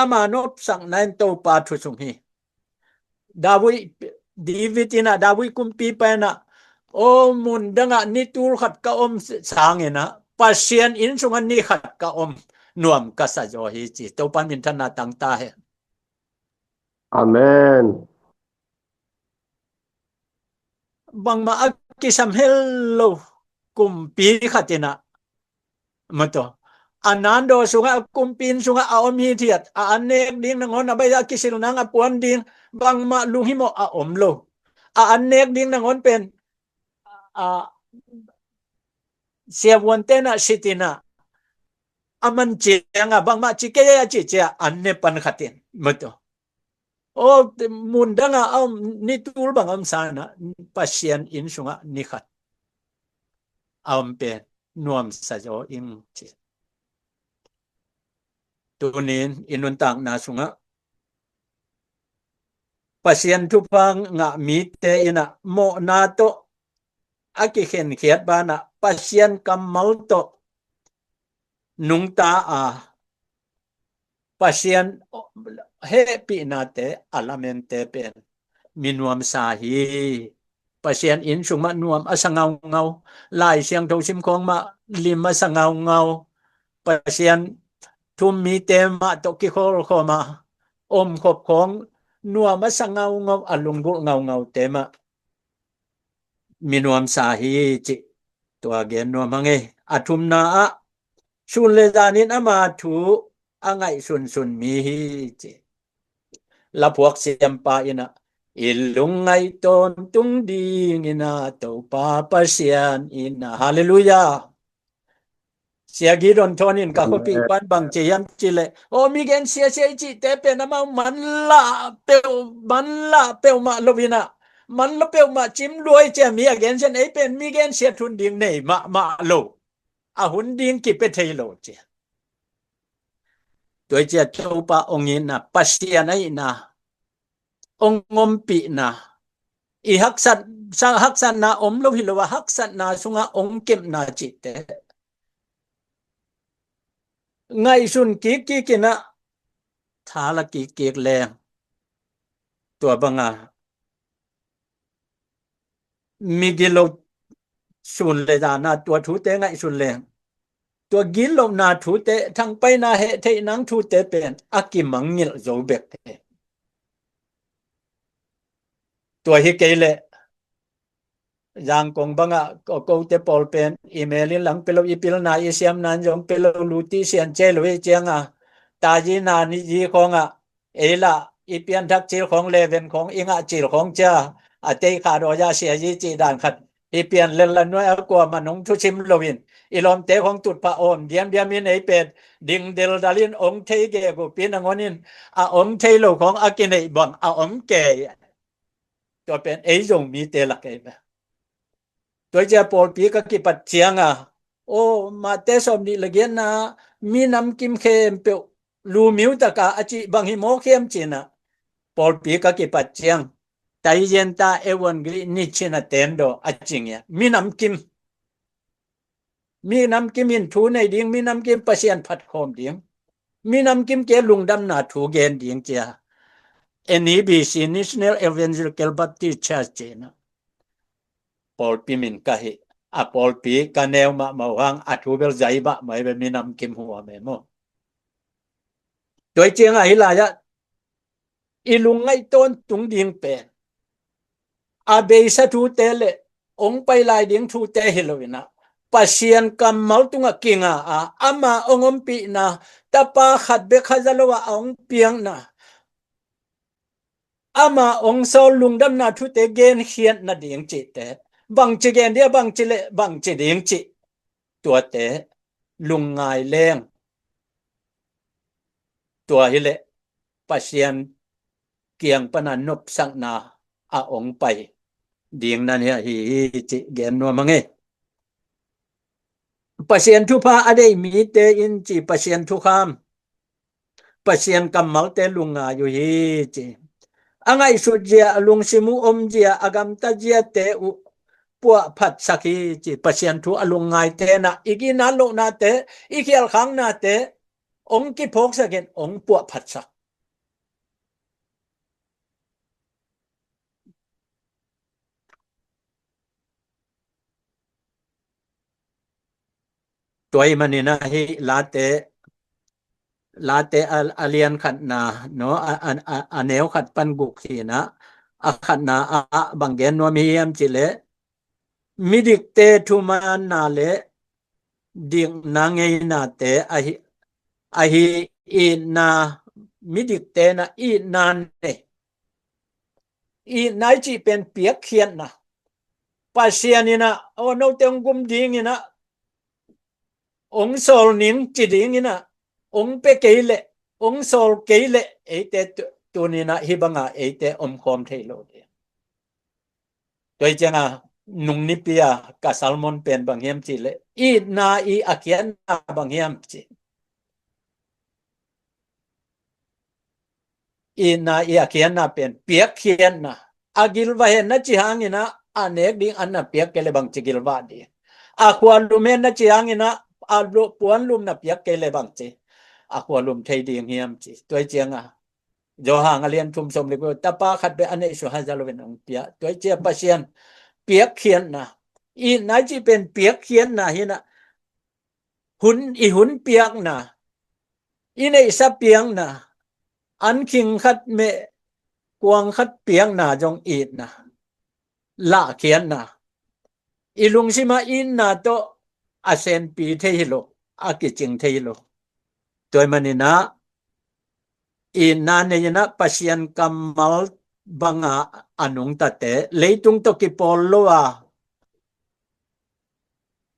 ama nopsakna in Topa thu sung hi. David, David inah, David kumpipa inah, o, mundangah ni tul khat ka om sanginah Pasian inn sungah ni khat ka om nuam ka sa zaw hi ci. Topa minthanna tangta hen. Amen. Bangmah a kisam hel lo kumpi khat inah, mate, a nandaw sungah, a kumpi inn sungah a om hithiat, a an nek ding nangawn a baih a kisil nang a puan ding bangmah lunghimawh a om lo. A an nek ding nangawn pen, a, siavuante inah sit inah a man cianga bangmah ci kei a cih cia an ne pan khat in, mate. O, mundangah a om, ni tul bang a om sanah Pasian inn sungah ni khat a om pen nuamsa zaw ing ci. Tunin i nuntakna sungah Pasian thupha ngah mite inah mawhna tawh a kikhenkhiat banah Pasian kammal tawh nungta a, Pasian hehpihnate a lamente pen minuamsa hi. Pasian inn sung mah nuam a sa ngaungau. Lai Siangtho sim khawng mah lim a sa ngaungau. Pasian thu um mite mah tawh kikholkhawm a omkhop khawng nuam a sa ngaungau, a lunggulh ngaungaute mah minuamsa hi cih tua gen nuam hang ei. A thumna ah, sun le zanin ama thu a ngaihsunsun mi hi ci. Laphuak siampa inah, i lungngaih tawntung dingin a Topa Pasian inah. Halleluiah. Sia Gideon Thawn in ka khuapih pan bang ci hiam cih leh, o, mi gen siasia i cihte pen amau manlah peuh, manlah peuhmah lo inah, manlah peuhmah cim luai cia mi a gen sian ei pen mi gen siat hun ding nei mahmah lo. A hun ding kipia thei lo cia. Tua i cia Topa hong itna, Pasian a itna, hong ompihna, i haksat, sa-, haksatna om lo hi lo a, haksatna sungah hong kepna cihte ngaihsun kikkik inah, thala kikkik leng, tua banga migilo sun le zana tua thute ngaihsun leng, tua gillohna thute, thangpaihna hehtheih nang thute pen a kimangngilh zo bek hi. Tua hi kei leh Zangkong bangah ko-, kote pawl pen i mel in lang pia lo, i pilna i siamna in zong pia lo, luti sian cia lo i cianga, taizina ni zi khawngah ei lah i pianthak cil khawng, leven khawng, i ngah cil khawng cia, a tei kha daw ya sia zi cih dan khat hi pian lel la nuai a, kuamah nong thusim loin i lawmte khawng tutphah awm diamdiam in ei pen ding deldal in hong thei gegu pi nangawn in a hong thei lo khawng a kineih bang a om kei. Tua pen ei Zomite lak ei ve. Tua i cia pawlpi ka kipat cianga, o, Mate sawm nih le giatna, minam kim khempeuh lumiu taka a cih bang hi mawk hiam cina, pawlpi ka kipat ciang Thai Yen ta evangeli ni chin a ten do a cing ya. Minam kim. Minam kim in thu nei ding, minam kim Pasian phat khawm ding. Minam kim ke lungdamna thu gen ding cia. N E B C, National Evangelical Baptist Church cina. Pawlpi min ka hi. A pawlpi ka neu mahmah uh hang a thu bel zai mahmah hi ve minam kim huam e maw. Tua hi ciangah hi lai-ah i lungngaih tawntung ding pen a beisa thute le ong pai lai ding thute hi lo inah Pasian kammal tungah kinga a ama ong ompihna tapa khat bek khaza lo ah a ong piakna ama ong sawl lungdamna thute genkhiatna ding cihte bangci gen dia bangci le bangci ding cih tuate lungngai leng tua hileh Pasian kiang pana nopsakna a ong pai ding nan hi ahi hi cih gen nuam a ngei. Pasian thupha a deih mite in ci Pasian thukham Pasian kammalte lungngai uh hi ci. A ngaihsut zia a lungsim uh om zia a gamta ziate uh puah phatsak hi ci. Pasian thu a lungngai tenah i ginat lohnate i khialkhaknate ong kiphawksakin ong puah phatsak. Tua ih maninah hih late late a lian khatna no a neu khat pan guk hinah a khatna ah bang gen nuam hiam cileh midikte thumaanna le dikna ngeinate ahi itna midikte na itna nei itna i cih pen piakkhiatna Pasian inah aw note ong gum dinginah ong sawl ning ci dinginah ong pe kei leh ong sawl kei leh eite tuninah hih banga eite omkhawm thei lo ding. Tua hi cianga nung nipi a ka sermon pen bang hiam cihleh itna i a khiatna bang hiam ci. Itna i a khiatna pen piakkhiatna a gilva hen na ci hanginah a nek ding an na piak kei le bangci gilva ding a khua lum hen na ci hanginah a puan lum na piak kei le bangci a khua lum thei ding hiam ci. Tua hi cianga Johan a lian thum sawm le guk tapa khat bek a neihsut haza loin ong pia. Tua hi cia Pasian piakkhiatna itna i cih pen piakkhiatna hinah hun i hun piakna i neihsa piakna an khing khat meh kuang khat piakna zong itna lahkhiatna i lungsimah itna tawh a senpi thei hi lo a kicing thei hi lo. Tua hi maninah itna nei inah Pasian kammal banga a nungtate leitung tawh kipawl lo a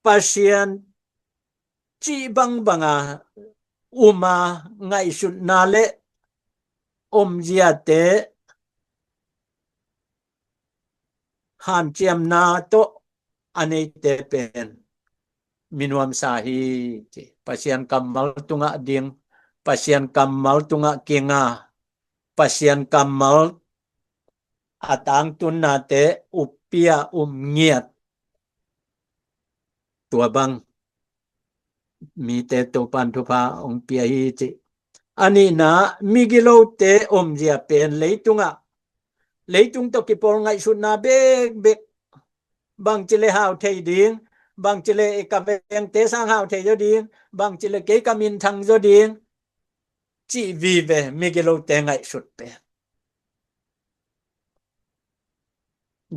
Pasian cih bangbanga uma ngaihsutna le omziate hanciamna tawh a neite pen minuamsa hi ci. Pasian kammal tungah ding Pasian kammal tungah kinga Pasian kammal a tangtunnate uppi a um ngiat tua bang mite Topan thupha ong pia hi ci. A nihna migilote omzia pen leitungah leitung tawh kipawl ngaihsutna bekbek bangci le hau thei ding bangci le ka vengte sang hau thei zaw ding bangci le kei ka minthang zaw ding cih vive migilote ngaihsut pen.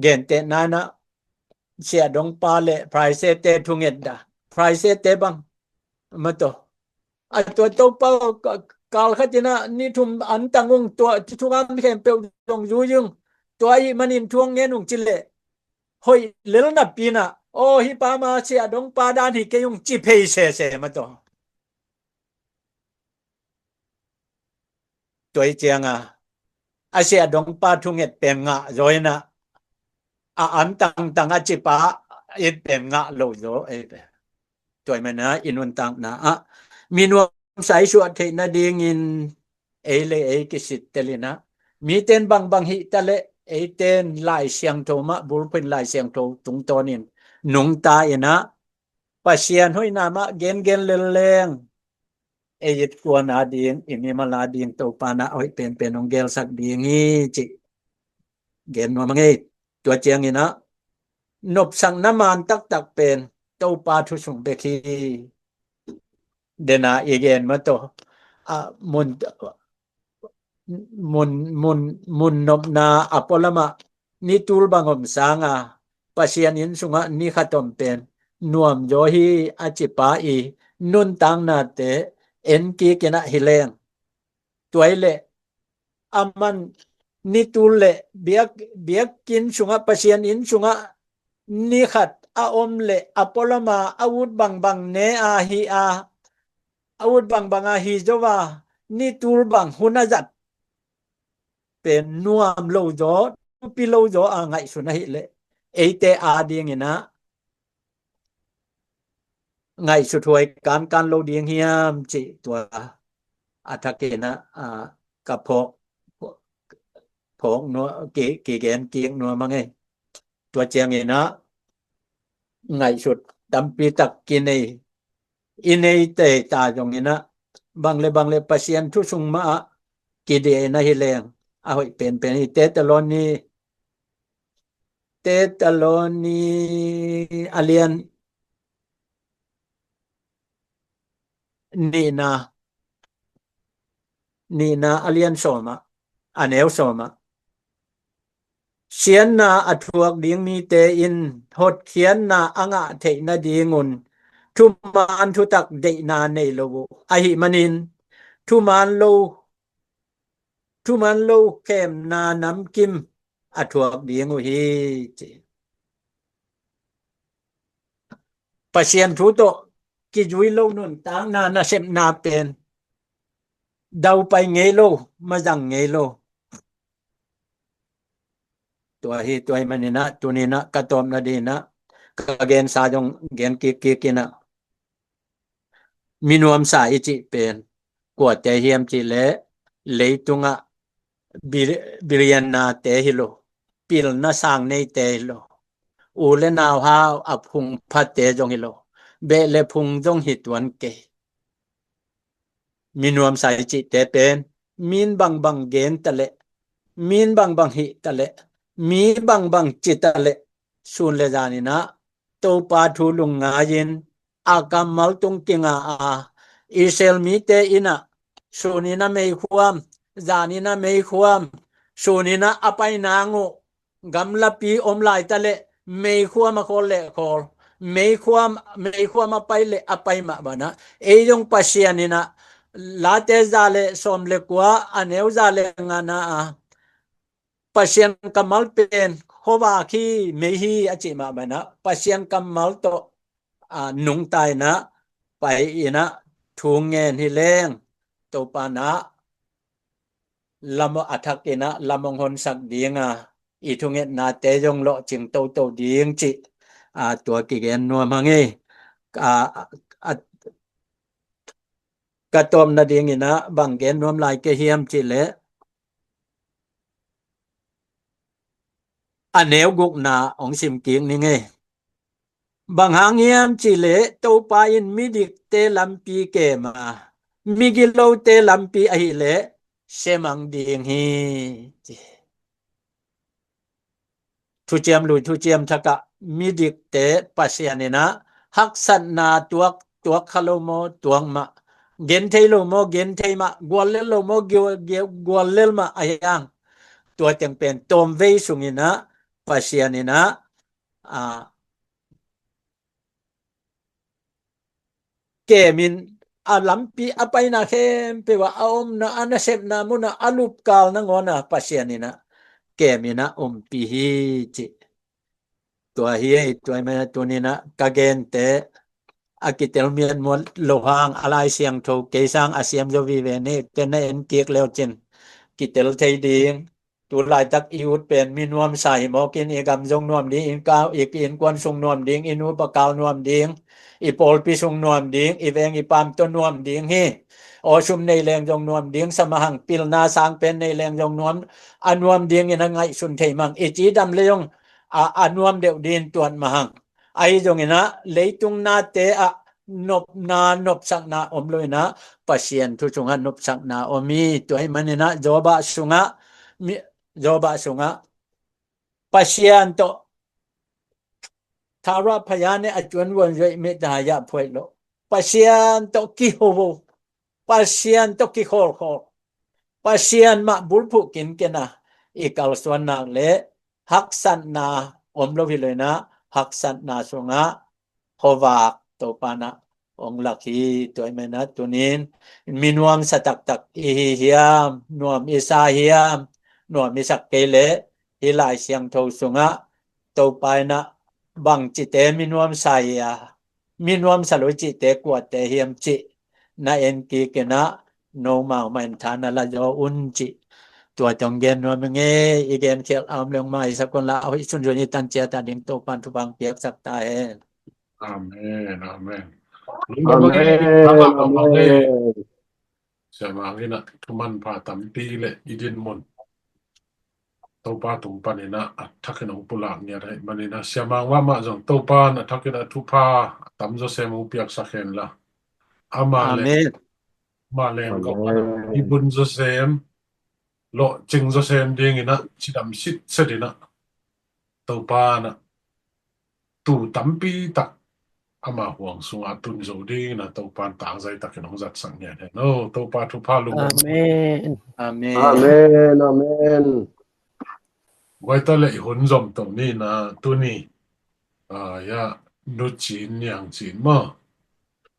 Gentehna inah Sia Dongpa le Pharisee te thungetna Pharisee te bang mato a tua Topa kal khat inah ni thum an tang ung tua thungam khempeuh zong zui ung tua ih manin thuang ngen ung cileh hoih lel napi inah aw hih pa ma Sia Dongpa dan hi kei ung ci phei sese mato. Tua hi cianga a Sia Dongpa thunget pen ngah zaw inah a an tangtang a cipa it pen ngah lo zaw ei pen. Tua hi mana i nuntakna ah minuamsa i suah theih nadingin ei le ei kisittel inah miten bangbang hihta leh eite in Lai Siangtho mah bulphuh in Lai Siangtho tungtawnin nungta in ah Pasian hoihna mah gengen lel leng, ei it kuan a ding, i mimal a ding Topa in ah hoih penpen hong gelsak ding hi cih gen nuam a ngei. Tua ciangin ah nopsakna man taktak pen Topa thu sung bek hi. Dena i gen mah tawh, a, mun, mun, mun, mun nopna a pualamah ni tul bang om sanga Pasian inn sungah ni khat om pen nuam zaw hi a cipa i nuntaknate en kik in ah hi leng, tua hi leh aman ni tul le biak, biakinn sungah, Pasian inn sungah ni khat a om le a pualama a ut bangbang ne a hi a, a ut bangbang a hi zo a, ni tul bang hun a zat pen nuam lo zaw, thupi lo zaw a ngaihsun ahih leh eite a dingin ah ngaihsut huai kankan lo ding hiam cih tua a thakin ah, a, ka phawk, phawk nuam, ki, kigen kik nuam a ngei. Tua ciangin ah ngaihsut tampi tak kinei, i nei tei ta zongin ah bang le bang le Pasian thu sung mah ah kidia in ah hi leng a hoih penpen hi. Tetaloni, Tetaloni a lian nihna, nihna a lian sawmah, a neu sawmah, siatna a thuak ding mite in hotkhiatna a ngah theih nadingun thuman thutak deihna nei lo uh ahih manin thuman lo, thuman lo khemna namkim a thuak ding uh hi, ci. Pasian thu tawh kizui lo nuntakna nasepna pen daupai ngei lo, mazang ngei lo. Tua hi, tua hi manin ah, tunin ah, ka tawpna dingin ah, ka gensa zong gen kik kik in ah, minuamsa i cih pen kuate hiam cih leh leitungah bil-, billionaire-te hi lo, pilna sang neite hi lo, u le nau hau a phung phate zong hi lo, beh le phung zong hi tuan kei. Minuamsa i cihte pen min bangbang gen ta leh, min bangbang hih ta leh, mi bangbang ci ta leh, sun le zanin ah Topa thu lungngai-in a kammal tung kinga a, Israel mite in ah sunin a meikhuam, zanin a meikhuam, sunin ah a pai nang uh, gamlapi om lai ta leh meikhuam a khawl leh khawl, meikhuam, meikhuam a pai leh a pai mah bana. Ei zong Pasian in ah Late za le sawm le kua a neu za le ngana a, Pasian kammal pen khuavak hi, mei hi a cih mah bana. Pasian kammal tawh, a, nungta in ah pai in ah thu ngen hi leng, Topa in ah lam a thak in ah lam hong honsak ding a, i thungetnate zong lawhcing toto ding cih, a, tua kigen nuam hang hi. A, a, ka tawpna dingin ah bang gen nuam lai ka hiam cih leh a neu gukna hong sim kik ning ei. Bang hang hiam cih leh Topa in midikte lampi kem a, migilote lampi ahih leh semang ding hi, ci. Thuciam Lui, Thuciam Thak ah midikte Pasian in ah haksatna tuak, tuak kha lo maw, tuak mah, genthei lo maw, genthei mah, guallel lo maw, giu-, giu-, guallel mah ahi hang, tua teng pen tawmvei sungin ah Pasian in ah, a, kem in, a lampi a paina khempeuh ah, a omna, a nasepna mun ah, a lupkal nangawn ah Pasian in ah kem in ah ompih hi, ci. Tua hi ei, tua hi manin ah tunin ah ka gente a kitel miatmuat lo hang, a Lai Siangtho kei sang a siam zo vive ni, tua na en kik le uh cin kitel thei ding. Tu laitak i ut pen minuamsa hi mawk in, i gam zong nuam ding, i ka, i innkuan sung nuam ding, i nupa kau nuam ding, i pawlpi sung nuam ding, i veng i paam tawh nuam ding hi. Awsum nei leng zong nuam ding sa mah hang, pilna sang pen nei leng zong nuam, a nuam dingin a ngaihsun thei mah hang. I cidam le zong a, a nuam deuh dingin tuat mah hang. Ahi zongin ah leitung nate ah nopna, nopsakna om lo in ah Pasian thu sungah nopsakna om hi. Tua ahih manin ah Job ah sungah, mi, Job ah sungah Pasian tawh Tara phaya ne a cuan vuan zuai me ta ya phuai lo. Pasian tawh kiho vo. Pasian tawh kikhawlkhawl. Pasian mah bulphuh kinken a i kalsuan nak le haksatna om lo hi lo in ah haksatna sungah khuavak Topa in ah hong lak hi. Tua ahih manin ah tunin minuamsa taktak i hi hiam, nuam i sa hiam, nuam i sak kei leh hih Lai Siangtho sungah Topa in ah bangcite minuamsa hi a, minuamsa lo cihte kuate hiam cih na en kik in ah nomau mah in tha na la zaw un cih tua tawh hong gen nuam ing e. I gen khialh a om leng maisak un la, a hoih sunsun i tan ciat a ding Topa in thupha hong piaksak ta hen. Amen, amen. Lungdam mahmah e. Amen, amen. Sia Mang in ah thumanpha tampi le i dinmun Topa tung panin ah a thakin hong pulak ngiat ahih manin ah Sia Mang mahmah zong Topa in a thakin ah thupha a tam zawsem hong piaksak hen la. Ama le, amen, ama leng, amen, kong pan ah i bun zawsem, lawhcing zawsem dingin ah cidam sitset in ah Topa in ah tu tampi tak ama huang sungah tun zo dingin ah Topa in tangzai takin hong zatsak ngiat hen. Oh, Topa thupha lungdam. Amen. Amen. Amen, amen. Guai ta le i hun zom to ni na tuni. Ah, ya, Nu Cin, Niang Cin maw.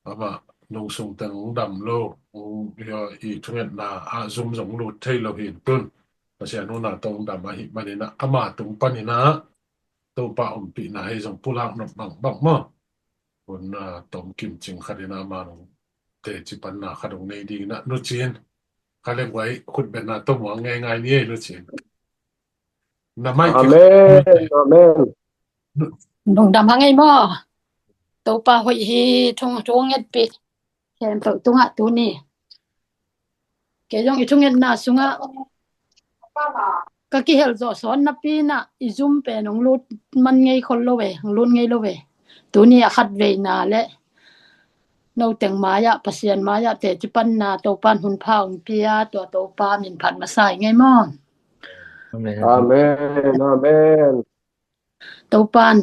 Amah nungsung teng hong dam lo, hong, ya, i thungetna ah zum zong lut thei lo hi in tun. Pasian hun a tawh hong dam ahih manin ah ama tung panin ah Topa ompihna hei zong pulak nop bangbang maw. Hun, ah, tom kim cing khat in ah ama nung teci panna khat hong nei dingin ah Nu Cin, kha le guai khutbetna tawh muang ngeingai ni ei Nu Cin. Na mai ki. Amen, amen. Lungdam hang ei maw. Topa hoih hi, thu, thu ngetpih khempeuh tungah tuni. Kei zong i thungetna sungah ka kihel zawh sawn napi in ah i zum pen hong lut man ngei khol lo ve, hong lut ngei lo ve. Tuni a khat veina le no teng mai-ah, Pasian mai-ah teci panna Topa in hun pha hong pia, tua Topa min phat masa hi ngei maw. Amen. Amen, amen. Topa in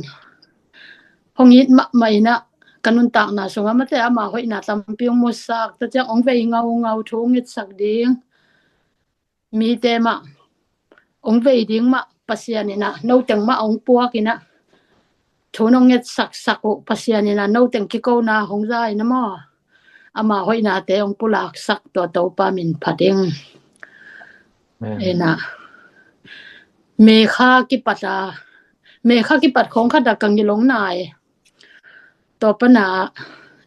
hong it mahmah in ah ka nuntakna sungah mate ama hoihna tampi hong musak, tua ciang hong vei ngaungau thu hong itsak ding mite mah, hong vei ding mah Pasian in ah no teng mah hong puak in ah thu nong ngetsaksak uh Pasian in ah no teng kikona hong za in ah maw. Ama hoihnate hong pulaksak, tua Topa min phat ing. Amen. In ah May kha kipat a, May kha kipat khawng khat a ka ngilh hong nai. Tua pan a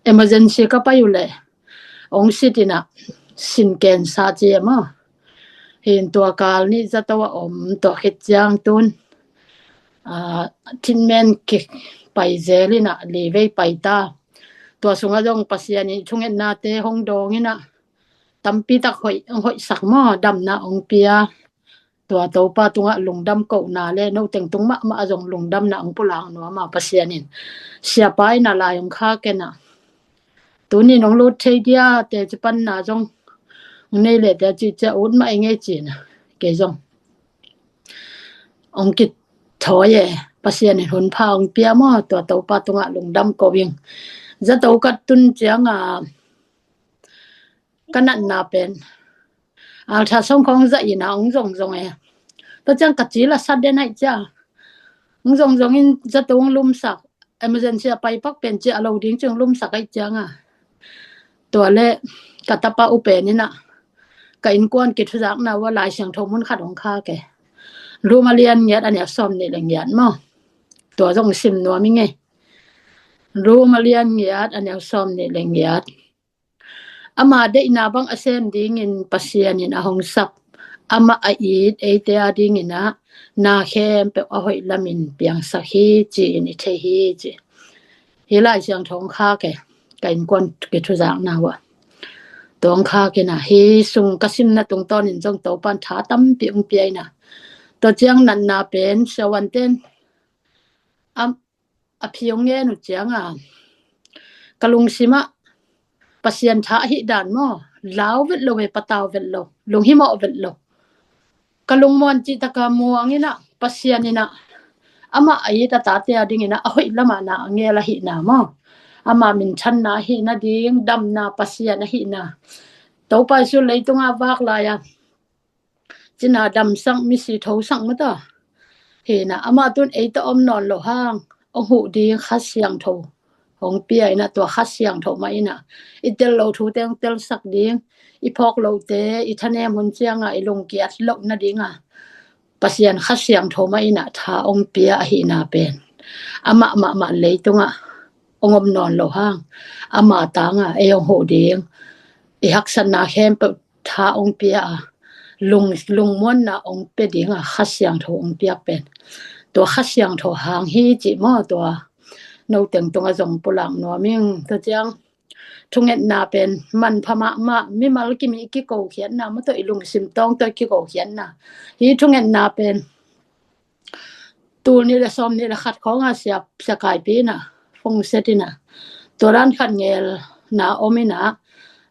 emergency ka pai uh leh hong sit in ah sin cancer ci e maw. Hi in tua kal nih zato a om, tua khit ciang tun, ah, treatment kipai zel in ah li vei pai ta. Tua sungah zong Pasian in thungetnate hong dawng in ah tampi tak hoih, hoihsak maw, damna hong pia. Tua Topa tungah lungdam kohna le no teng tung mahmah a zong lungdamna hong pulak nuam a, Pasian in siapa in a lai hong khak in ah tuni nong lut thei dia, teci panna zong hong nei leh teci cia ut mah i ngei ci in ah kei zong hong kithawi e. Pasian in hun pha hong pia maw, tua Topa tungah lungdam ko ing. Zato ka tun ciang a ka natna pen ultrasound khawng zah in ah hong zongzong e. Tua ciang ka cil a sat den ahih ciang hong zongzong in zato hong lumsak, emergency a pai pak pen ci a lo ding ci hong lumsak ahih ciang a, tua le ka tapa U Pen in ah ka innkuan kithuzakna uh a Lai Siangtho mun khat hong khak e. Roma lian ngiat a neu sawm nih le ngiat maw. Tua zong sim nuam i ngei. Roma lian ngiat a neu sawm nih le ngiat. Ama deihna bang a sem dingin Pasian in a hong sap, amah a it eite a dingin ah na khempeuh a hoih lamin piangsak hi ci-in i thei hi ci. Hih Lai Siangtho hong khak e, ka innkuan kithuzakna uh a. Tuang khak ina, hi sung ka simna tungtawnin zong Topan tha tampi ong pia ina. Tua ciang natna pen siavuanten a, a phi ong ngen uh cianga ka lungsimah Pasian tha ahi dan maw, lau vet lo ve, patau vet lo, lunghimawh vet lo. Ka lungmuan cihtaka muang ina, Pasian ina amah a it a tate a ding ina a hoih lamah na a ngel ahihna maw, amah minthanna ahihna ding, damna Pasian ahihna. Topa Jesu leitunga vak lai-a cina damsak, misi thosak mata hina, amah tun eita om nawn lo hang ong huh ding Kha Siangtho hong pia ina, tua Kha Siangtho mah ina i tel lo thute hong telsak ding, i phawk lote i thanem hun cianga i lungkiat loh nadinga Pasian Kha Siangtho mah ina tha ong pia ahihna pen amah mahmah leitunga ong om nawn lo hang ama tanga ei ong huh ding, i haksatna khempeuh tha ong pia a, lung, lungmuanna ong pia dinga Kha Siangtho ong piak pen tua Kha Siangtho hang hi ci maw, tua no teng tunga zong pulak nuam ing. Tua ciang thungetna pen manpha mahmah, mimal kimi kikokhiatna maw, tua i lungsim tawng tua kikokhiatna. Hi thungetna pen tul nih le sawm nih le khat khawnga sia, sia kaipi ina fongset ina tua dan khat ngelna om ina,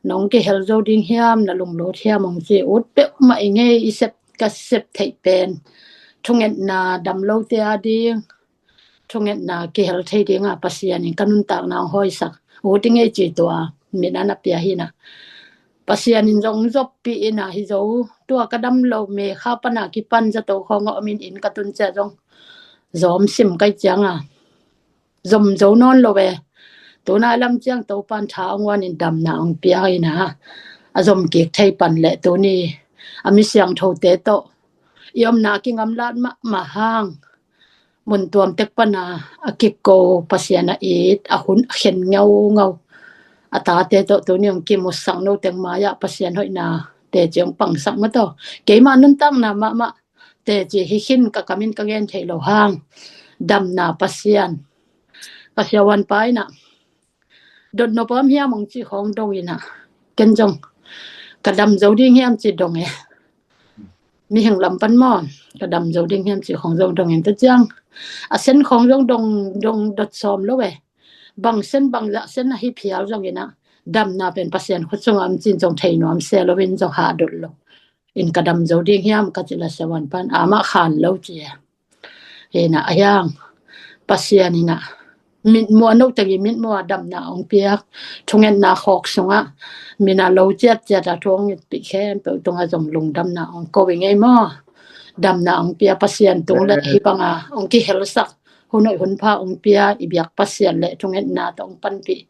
nong kihel zo ding hiam, na lunglut hiam ong ci ut peuhmah i ngei, i sep, ka sep theih pen thungetna dam lote a ding, thungetna kihel thei dinga Pasian in ka nuntakna ong hawisak ut i ngei ci, tua min a na pia hina. Pasian in zong zoppi ina hi zo, tua ka dam lo me kha pana kipan zato khawnga om in, inn ka tun cia zong zom sim kai cianga zom zo nawn lo ve. Tunai lam ciang Topan tha ong uanin damna ong pia ina a zom kik thei pan le tuni a mi siangthote tawh i omna kingamlat mahmah hang mun tuam tek pana a kiko Pasian a it a hun a khen ngaungau a tate tawh tuni ong kimusak no teng mai-ah Pasian hoihna teci ong pangsak mataw. Keima nuntakna mahmah teci hi khin ka kamin ka gen thei lo hang damna Pasian. Ka siavuan pa ina dot nop om hiam ong ci khawng dong ina, ken zong ka dam zo ding hiam ci dong e. Mihing lam pan maw, ka dam zo ding hiam ci khawng zong dong in, tua ciang a sen khawng zong dong, dong dot sawm lo e. Bang sen bang zah sen ahi phial zong ina damna pen Pasian khut sunga om cin zong thei nuam se lo in zong hah dot lo in, ka dam zo ding hiam ka ci la siavuan pan amah khan lo ci e. Hina a hiang Pasian ina mitmuh a no tagi mitmuh a damna ong piak, thungetna khawk sunga mina lo ciatciat a thu ong itpih khempeuh tunga zong lungdamna ong ko i ngei maw. Damna ong pia Pasian tung le hi banga ong kihelsak, hun hoih hun pha ong pia i biak Pasian le thungetna tawh ong panpih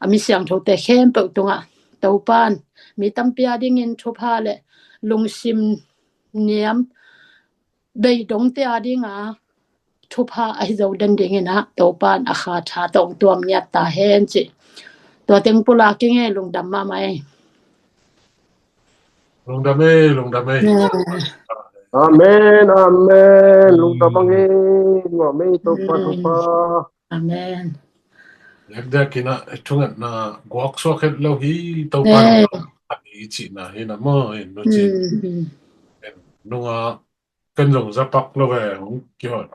a mi siangthote khempeuh tunga Topan mi tampi a dingin thupha le lungsim niam bei dongte a dinga thupha ahi zo den dingin ah Topan a kha tha tawh ong tuam ngiat ta hen ci. Tua teng pulak i ngei, lungdam mahmah ei. Lungdam ei, lungdam ei. Amen, amen. Lungdam ang ei. Nuam ei Topa, Topa. Amen. Dekdek ina thungetna guak suak het lo hi Topa. Amen. Ani cihna hi na maw, in nu ci. Nunga ken zong zapak lo ve, hong kihot.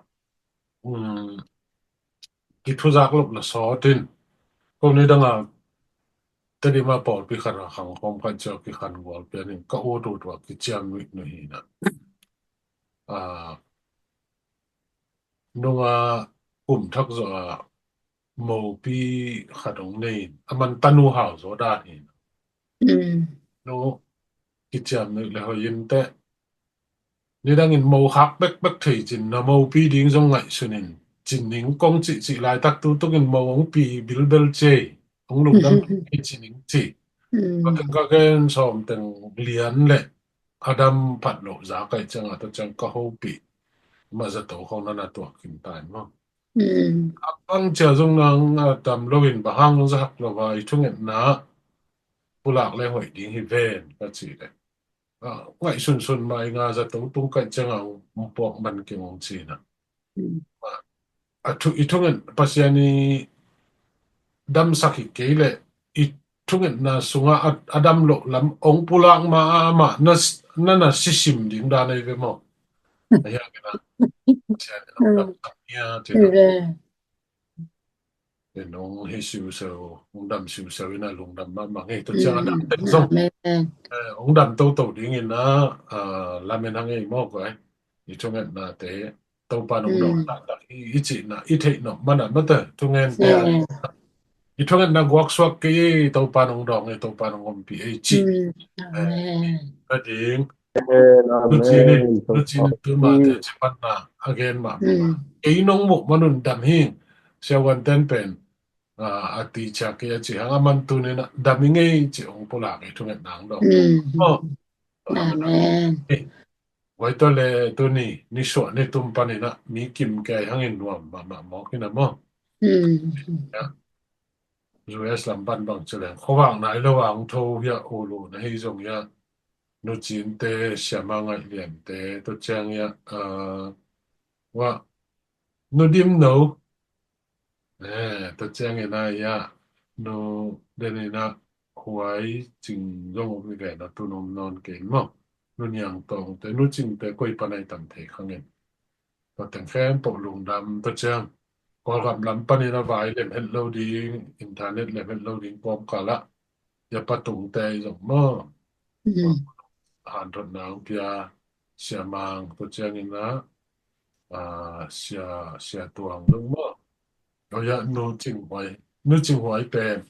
Kithuzak lop na sawtin. Ko ni danga Tedim a pawlpi khat a khang khawm khat cia kikhan gual pianin ka ut ut ua kiciam nuih nuih hi na. Nunga kum thak zaw a mopi khat hong nei in, a man tanu hau zaw dan hi na. Nu kiciam nuih le hoih in teh. Nidangin mo khak bekbek thei cin na mopi ding zong ngaihsun in cin ning kong cihcih laitak tu tukin mo hong pi bilbel cei, hong lungdam cin ning ci. Ka teng ka gen sawm teng lian le a dam phat loh za kaih cianga ta ciang ka hopih. Mah zato khong nana tuak khin tai maw. A pang cia zong nang a dam loin bang hang zahak lo va i thungetna pulak le hoih ding hi ven ka ci le. Ngaihsunsun mah i nga zato tung kaih cianga hong puak man keng hong ci na. A thu, i thungen Pasian i damsak hi kei leh i thungetna sungah a, a dam loh lam ong pulak ma a, amah na, na, na sisim ding dan ahi ve maw? Ahi hangin ah, Pasian in ong dam tak nia, ci in ah. Ong hi siuseu, ong dam siuseu in ah lungdam mahmah ngei. Tua ciang a dam teng zong, eh, ong dam toto dingin ah, ah, lamen hang ei maw guai. I thungetnate Topa nong dawng taktak hi i cihna i theih nop mana mate thungente a, i thungetna guaksuak kei ei, Topa nong dawng ei, Topa nong ompih ei cih. Amen. Ka ding. Amen, amen. Nuci ni, nuci ni tu mate ci panna a gen mah. Kei nong muh manun dam hi. Siavuanten pen, ah, a ti cia kei a ci hang a man tu ni na dam i ngei ci ong pulak ei thungetna ong dawng. Amen. Guai tua le tuni nisuah nitum panin ah mi kim kei hangin nuam mahmah mawk in ah maw? U S lam pan bang ci leng khuavak nai lo a ong tho hiah ulu na hi zong hiah nucinte siama ngaih liante tua ciang hiah, ah, wah nudim no. Eh, tua ciangin ah hiah nu denin ah huai cing zong om hi ve na tu nong nawn kei maw? Nu Niang Tawngte, nu Cingte koi pan ai tam thei khangin. Tua teng khempeuh lungdam tua ciang Kawlgam lam panin a vai lem het lo ding, internet lem het lo ding pawmkal ah Sia Patungte i zong maw? Hanthotna ang pia Sia Mang tua ciangin ah, ah, Sia, Sia Tuang zong maw? Tua ya Nu Cing Huai, Nu Cing Huai pen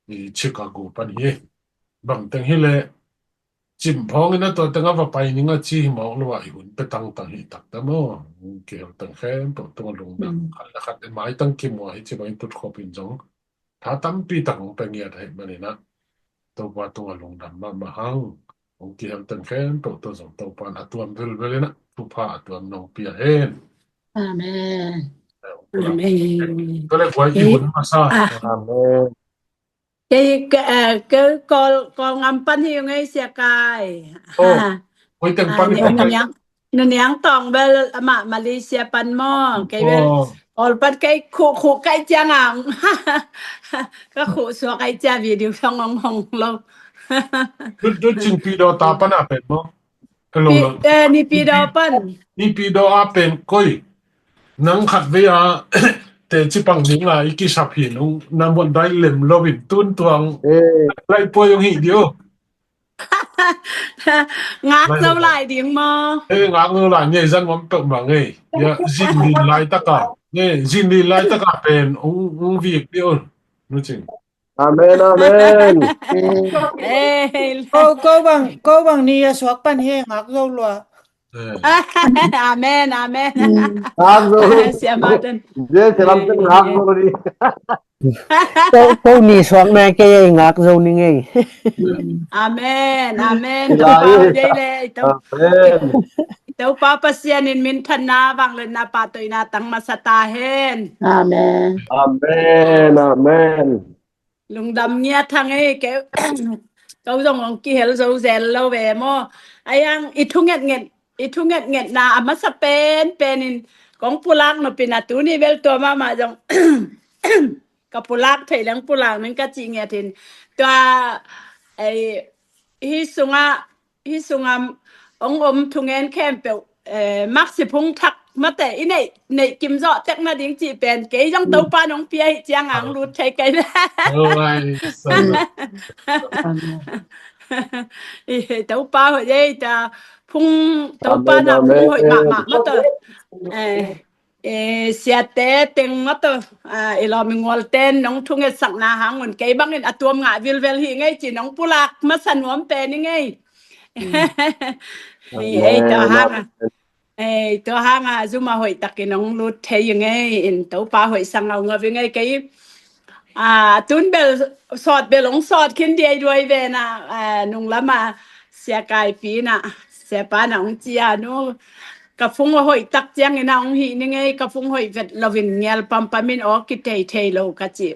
i Chicago pan hi. Bang teng hi leh cimphawng in a tua teng a va pai ning a ci hi mawk lo ah i hun pe tangtang hi taktak maw? Kihel teng khempeuh tung a lungdam khat le khat i maitang kimuah hi ci bangin tutkhop in zong tha tampi tak hong pe ngiat ahih manin ah Topa tung a lungdam mahmah hang. Hong kihel teng khempeuh tua zong Topa in a tuam velvel in ah thupha a tuam nong pia hen. Amen. Amen. Tua le guai i hun masa. Amen. Kei, kei, eh, kei Kawl, Kawlgam pan hi ung ei Sia Kai. Oh, koi teng pan hi ung ei? Nu Niang, Nu Niang Tawng bel amah Malaysia pan maw. Kei bel Kawl pan kei khuh khuh kai ciang ang. Ka khuh suak kai ciang video thong hong hong lo. Nu, Nu Cing Pyidaw ta pan a pen maw? Hello, Pi-, hello. Eh, Naypyidaw pan. Naypyidaw a pen koi. Nang khat vei a teci pang ding la i kisap hi nung na muan dai lem lo in tun tuang. Eh. Lai puai ong hi dio. Ngak zo lai ding maw? Eh, ngak zo lai ngei zan ngom peuh mah ngei. Ya, zin lin lai taka. Ngei, zin lin lai taka pen ong, ong vik dio. Nu Cing. Amen, amen. Eh, ko, ko bang, ko bang ni a suak pan hi ngak zo lua. Eh. Amen, amen. Ngak zo. Sia Martin. Dia selam ten ngak zo ni. Ko, ko ni suak na kei ngak zo ni ngei. Amen, amen. Topa ho dei le, to. Amen. Topa Pasian in minthanna, vangliatna, pahtawinak tang masa ta hen. Amen. Amen, amen. Lungdam ngiat hang ei, kei, ko zong ong kihel zo zel lo ve maw. Ai ang i thungetnget, i thungetngetna a masa pen, pen in kong pulak nop in a tuni bel tua mahmah zong ka pulak thei leng pulak ning ka cih ngiat in. Tua, ei, hi sungah, hi sungah ong om thungen khempeuh, eh, maksi phung thak mate i neih, neih kim zawh tek nading cih pen kei zong Topa nong pia hi ciang ang lut thei kei. I Topa hoih ei ta phung, Topa na phung hoih mahmah mate. Eh, eh, siate teng mate, ah, i lawm i ngual ten nong thungetsakna hang un kei bangin a tuam ngah vilvel hi ngei ci nong pulak masa nuam pen i ngei. Ei, tua hanga, ei, tua hanga zuma hoih takin ong lut thei i ngei in Topa hoih sang ngau ngau i ngei kei. Ah, tun bel sawt bel ong sawt khin diai duai ve na, ah, nung lama Sia Kaipi na, Sia Pa na ong cia nu. Ka phung a hoih tak ciangin a ong hih ni ngei, ka phung hoih vet lovin ngial pampam in aw kithei thei lo ka ci.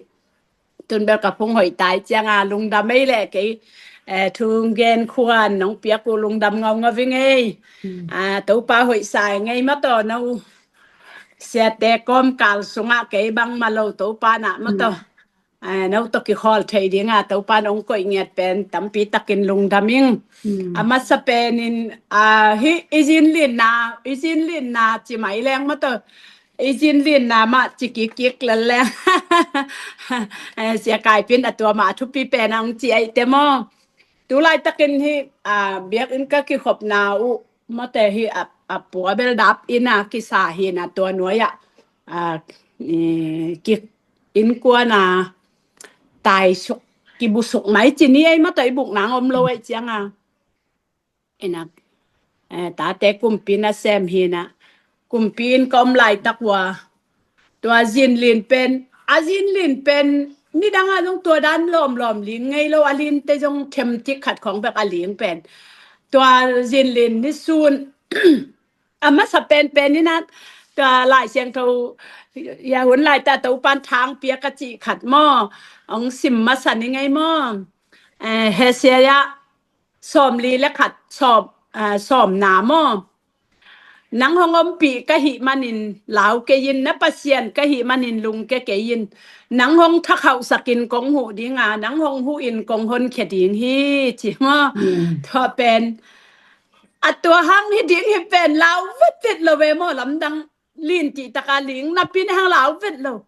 Tun bel ka phung hoih tai cianga lungdam ei leh kei, eh, thu gen khuan nong piak uh lungdam ngau ngau i ngei. Ah, Topa hoih sa i ngei mataw no. Siate kawmkal sungah kei bang ma lo Topa na mataw. eh, no tawh kikhawl thei dinga Topa'n hong koih ngiat pen tampi takin lungdam ing. A masa penin, ah, hih i zinlinna, i zinlinna ci mai leng maw tawh, i zinlinna mah ci kikkik lel leng. Eh, Sia Kai Pin a tua mah a thupi pen a hong ci ahih teh maw. Tu laitakin hih, ah, biakinn ka kikhopna uh, mawte hih a, a pua bel dap inn a kisa hi na tua nuai-ah, ah, i, ki, innkuan a taisuk, kibusuk mai ci ni ei, mawte i buk nang om lo ei cianga. Ina, eh, tate kumpi nasem hi na. Kumpi inn ka om laitak ua, tua zinlin pen, a zinlin pen nidang a zong tua dan lawmlawm ling ngei lo, a linte zong themtik khat khawng bek a ling pen. Tua zinlin nisun a masa penpen ina, tua Lai Siangtho, ya hun laita Topa'n thang pia ka cih khat maw, hong sim masa ni ngei maw. Eh, Hosea sawmli le khat, sawm, ah, sawmna maw. Nang hong ompih ka hih manin lau kei in, na Pasian ka hih manin lungke kei in. Nang hong thakhauhsakin kong huh dinga, nang hong huhin kong honkhia ding hi, ci maw. Tua pen a tua hang hi ding hi pen lau vetvet lo ve maw, lamdang lin cih taka ling napi ni hang lau vet lo.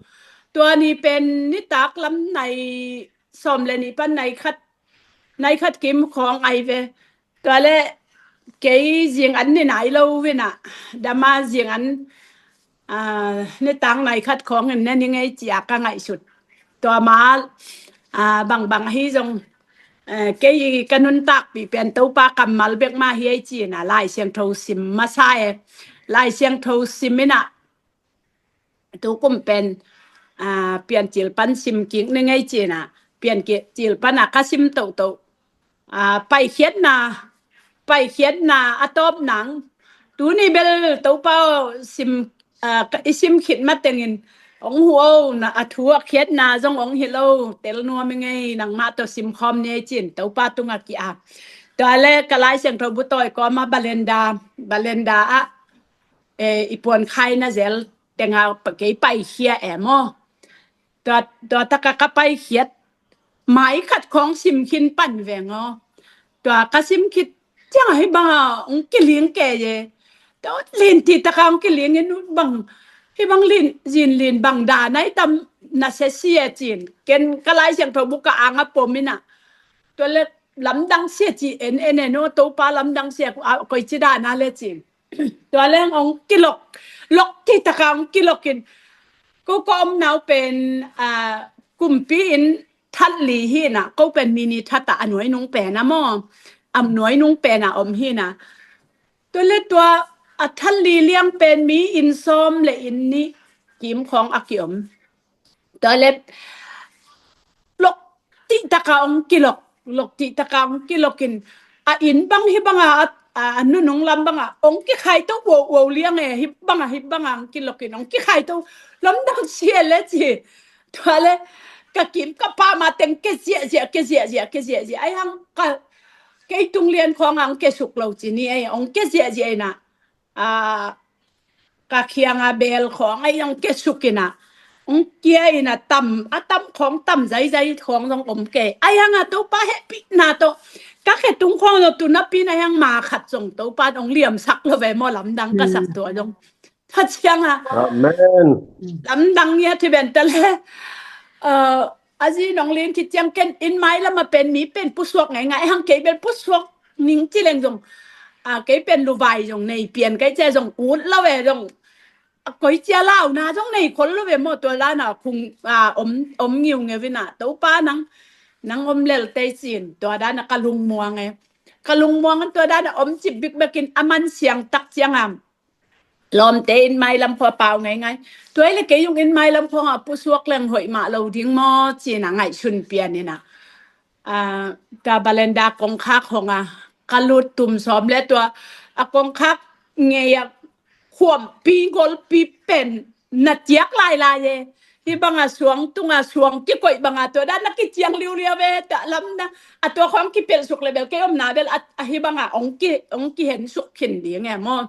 Tua ni pen nitak lam nai sawm le nih pan nai khat, nai khat kim khawng ai ve. Tua le kei zing an ni nai lo vina, dama zing an, ah, nitak nai khat khawng in ne ni ngei cia ka ngaihsut. Tua ma, ah, bangbang ahi zong, eh, kei ka nuntakpih pen Topa kammal bek mah hi ei ci ina, Lai Siangtho sim masa e. Lai Siangtho sim ina, tu kum pen, ah, Piancil pan sim kik ni ngei ci ina, Piancil pana ka sim tohtoh. Ah, Paikhiatna, Paikhiatna a tawp nang. Tuni bel Topa sim, ah, ka, i sim khit matengin hong huh o, na a thu a khiatna zong hong hilh o, tel nuam i ngei, nangmah tawh sim khawm ni ei ci in Topa tungah ki-ap. Tua le ka Lai Siangtho bu tawi kawma balenda, balenda ah, eh, i puan khai na zel tenga kei paikhia e maw. Tua, tua taka ka paikhiat mai khat khawng sim khin pan veng aw. Tua ka sim khit ciang ahi banga hong kiling kei e. Tua lin cih taka hong kiling in bang, hi bang lin, zinlin bang dan ai tam na sia sia cin. Ken ka Lai Siangtho bu ka anga pom ina. Tua le lamdang sia ci en en en aw, Topa lamdang sia, ah, koici dan a le cin. Tua leng hong kilok, lok cih taka hong kilokin. Ko ka om nau pen, ah, kumpi in that li hi na, ko pen mi nih that a, a nuai nung pen a maw. A nuai nung pen a om hi na. Tua le tua a that li liang pen mi inn sawm le inn nih kim khawng a kiom. Tua le lok cih taka hong kilok, lok cih taka hong kilokin, a inn bang hi banga, a, a, a nunung lam banga hong kikhai to wow wow liang e, hi banga, hi banga hong kilokin hong kikhai to, lamdang sia le ci. Tua le ka kim ka pam a teng ke ziahziah, ke ziahziah, ke ziahziah. Ai hang ka, kei tung lian khawng hong ke suk lo ci ni ei, hong ke ziahziah ina. Ah, ka khianga bel khawng ai hong ke suk ina. Hong kia ina tam, a tam khawng tam zaizai khawng zong om kei. Ai hanga Topa hehpihna tawh ka khe tung khawng zong tu napi na hang ma khat zong Topa hong liamsak lo ve maw, lamdang ka sak tua zong. Kha cianga. Amen. Lamdang ngiat hi ben ta le. Uh, a zi nong lin khit ciang ken inn mailam a pen mi pen pusuak ngaingai hang, kei bel pusuak ning ci leng zong. Ah, kei pen luvai zong nei pian kei cia zong ut lo e zong. A koi cia launa zong nei khol lo ve maw, tua dana khung, ah, om, om ngiungeu ina. Topa nang, nang om lel tei cin, tua dana ka lungmuang e. Ka lungmuang tua dana om cip bikbekin a man siang tak ciang am. Lawmte inn mailam khua pau ngaingai. Tua i le kei zong inn mailam khua nga pusuak leng hoih mah lo ding maw, cina ngaihsun pian ina. Ah, ka balenda kongkhak hong a, ka lut tum sawm le tua, a kongkhak ngei a khuampi golpi pen na ciak lailai e. Hi banga suang tunga suang kikoih banga tua dan na kiciang liuliau ve, ta lamna a tua khawng kipelh suk le bel kei omna bel a, a hi banga ong ki, ong kihen suk khin ding e maw.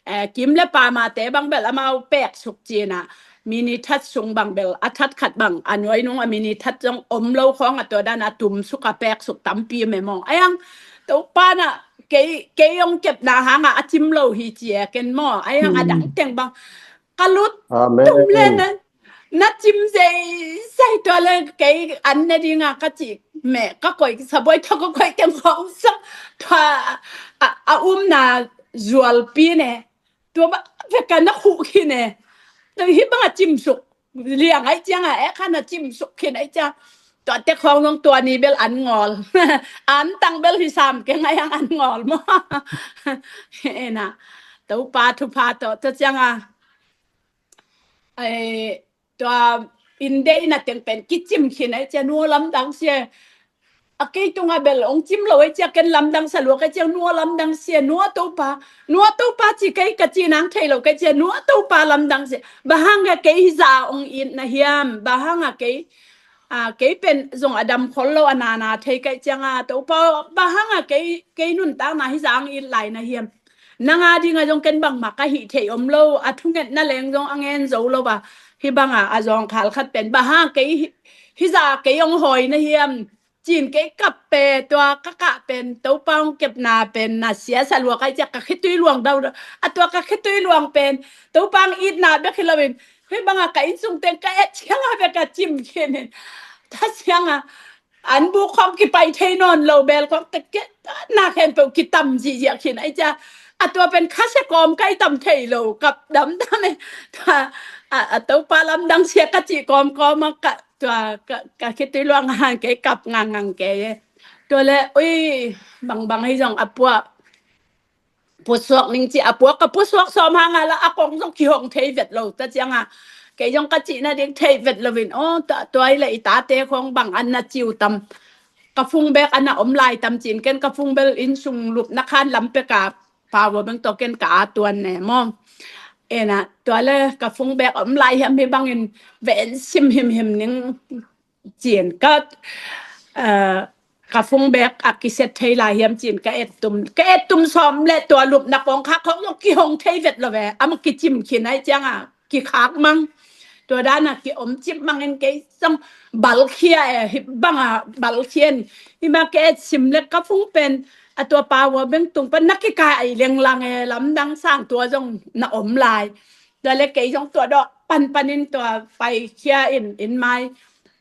Eh, kim le pamate bang bel amau pek suk cina. minit that sung bang bel, a that khat bang, a nuai nung a minit that zong om lo khawng a tua dan a tumsuk a peksuk tampi memaw. Ahi hang Topa na kei, kei hong kepna hang a a cim lo hi ci e ken maw. Ahi hang a dang teng bang ka lut tum le na, na cim zeizai tua le kei an ne ding a ka ci meh ka koih sabuai tawh ka koih teng khawng zong tua a, a umna zualpi ne. Tua bang vek a na khuh khin e. Tua hih bang a cimsuk liang ahi ciang a, eh khan a cimsuk khin ahi ciang. Tua te khawng zong tua ni bel an ngawl. An tang bel hi sam keng ahi hang an ngawl maw. Ena Topa thupha tawh tua ciang a, ai, tua inn deihna teng pen kicim khin ahi ciang nua lamdang sia. A kei tunga bel ong cim lo ahi ciang ken lamdang sa lua ka ciang nua lamdang sia, nua Topa, nua Topa ci kei ka ci nang thei lo ka ciang nua Topa lamdang sia. Bang hang a kei hi za ong it na hiam, bang hang a kei, a, kei pen zong a dam khol lo a nana thei ka ciang a Topa, bang hang a kei, kei nuntakna hi za ong it lai na hiam. Nang a ding a zong ken bangmah ka hih theih om lo, a thungetna leng zong a ngen zo lo a. Hih bang a, a zawngkhal khat pen bang hang a kei hi, hi za kei ong hawi na hiam. Cin kei kap pe tua ka kah pen Topa ong kepna pen na sia sa lua ka ciang ka khitui luang dau dau. A tua ka khitui luang pen Topa ong itna bek hi lo in. Hih bang a ka inn sung teng ka et ciang a bek ka cim khin in. Tua ciang a an buk khawng kipai thei nawn lo bel khawng tek kei na khempeuh kitam ziahziah khin ahi ciang. A tua pen khasia kawm ka i tam thei lo kap damdam e. Tua, a, a Topa lamdang sia ka cih kawmkawm a ka, tua ka, ka khitui luang a hang kei kap ngangngang kei e. Tua le, ui, bangbang hi zong a puak pusuak ning ci a puak ka pusuak sawm hang a la a kong zong kihong thei vet lo ta ciang a. Kei zong ka cihna ding thei vet lo in, aw, tua, tua i le i tate khawng bang an na ciu tam. Ka phung bek an na om lai tam cin ken ka phung bel inn sung lupna khan lam pek a Pau beng tawh ken ka a tuan ne maw. Ena, tua le ka phung bek om lai hiam hi bangin ve en sim himhim ning cin ka, eh, ka phung bek a kiset thei lai hiam cin ka et tum, ka et tum sawm le tua lupna kong khak khong zong kihong thei vet lo ve. Ama kicim khin ahi ciang a kikhak mang. Tua dan a ki om cip mang in kei zong balkhia e, hih bang a balkhia in. Hih ma ka et sim le ka phung pen a tua Pau beng tung pan na kikai ai lenglang e, lamdang sang tua zong na om lai. Tua le kei zong tua dawh panpan in tua paikhia in, inn mai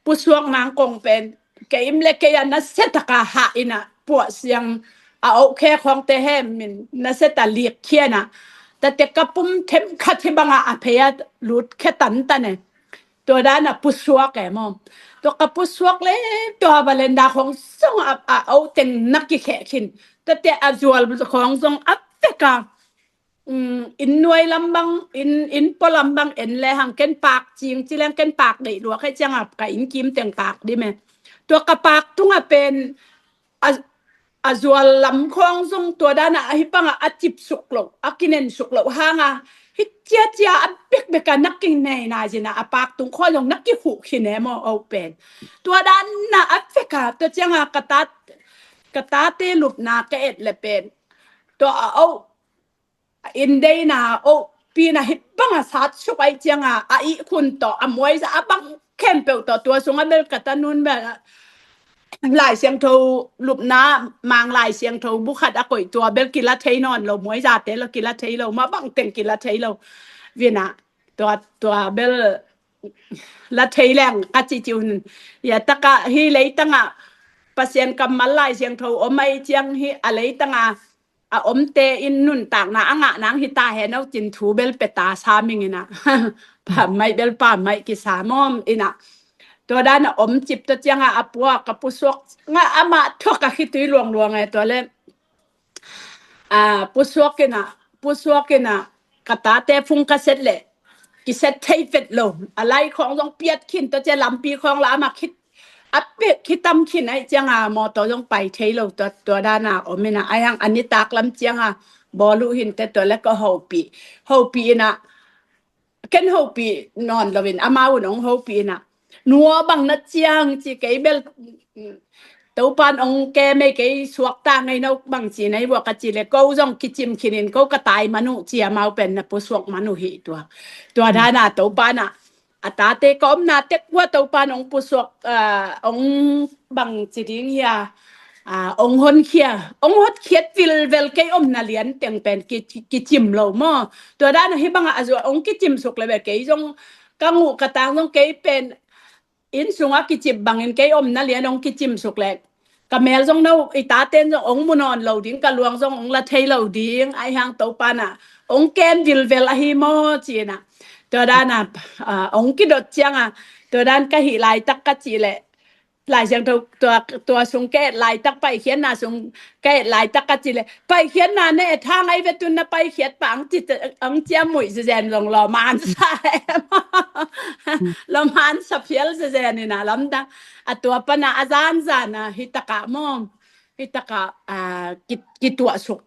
pusuak nang kong pen kei im le kei a nasia tak a hah in a puah siang a oh khe khawng te hem in nasia tak a lik khia in a. Tate ka pum themkhat hih bang a a phei a lut khe tantan e. Tua dan a pusuak e maw. Tua ka pusuak le tua balenda khawng zong a, a oh teng na kikheh khin. Tate a zual khawng zong a vek a, um, inn nuai lam bang, inn, inn pua lam bang en le hang ken pak cing ci leng ken pak deih lua khe ciang a ka inn kim teng pak dim e. Tua ka pak tung a pen a, a zual lam khawng zong tua dan a hih bang a a cip suk lo, a kinen suk lo hang a hih ciacia a bekbek a na kinei na zin a a pak tung khawng zong na kikhuh khin e maw oh pen. Tua dan a a vek a tua ciang a ka ta, ka tate lupna ka et le pen tua a oh inn deihna oh pi na hih bang a sat suk ahi ciang a a ih khun tawh a muaiza a bang khempeuh tawh tua sung a bel ka tanun bel a Lai Siangtho lupna mang Lai Siangtho bu khat a koih tua bel kila thei nawn lo, muaizate lo kila thei lo, ma bang teng kila thei lo. Vin a tua, tua bel la thei leng ka ci ci un. Ia tak a hih leitang a Pasian kammal Lai Siangtho om ahi ciang hih a leitang a a omte in nuntakna a ngah nang hi ta hen oh cin thu bel pe ta sa ming in a. Pammaih bel pammaih kisa mawm in a. Tua dan a om cip tua ciang a a puak ka pusuak nga amah thuak ka khitui luangluang e tua le. A, pusuak in a, pusuak in a ka tate phung ka set le kiset thei vet lo. A lai khawng zong piat khin tua ciang lampi khawng la amah khit a pek khi tam khin ahi ciang a mawtaw zong pai thei lo tua, tua dan a om in a, ahi hang a nitak lam ciang a bawl uh hinte tua le ka hopih, hopih in a, ken hopih nawn lo in amau un ong hopih in a, nua bang na ciang ci kei bel, mm, Topan ong kem ei kei suak ta ngei no bang ci nei bua ka ci le ko zong kicim khin in ko ka tai man uh ci amau pen na pusuak man uh hi tua. Tua dan a Topan a a tate ka omna tek ua Topa in ong pusuak, ah, ong bang ci ding hia, ah, ong honkhia, ong hotkhiat vilvel kei omna lian teng pen ki, ki, kicim lo maw. Tua dan a hi bang a, a zua ong kicim suk le ve kei zong ka nguh ka tang zong kei pen inn sungah kicip bangin kei omna lian ong kicim suk le ka mel zong no i taten zong ong mu nawn lo ding, ka luang zong ong la thei lo ding, ahi hang Topa in a ong kem vilvel ahi maw ci-in a. Tua dan a, ah, ong kidot ciang a, tua dan ka hih laitak ka cih le, Lai Siangtho tua, tua sung ka et laitak, paikhiatna sung ka et laitak ka cih le, paikhiatna na et hang ahi ve, tun na paikhiat pah ong ci, ong ciam muih zezen zong lawm an sa em. Lawm an sa phial zezen in a lamdang. A tua pan a, a zanzan a hi tak a maw, hi tak a, ah, ki, kituah suk.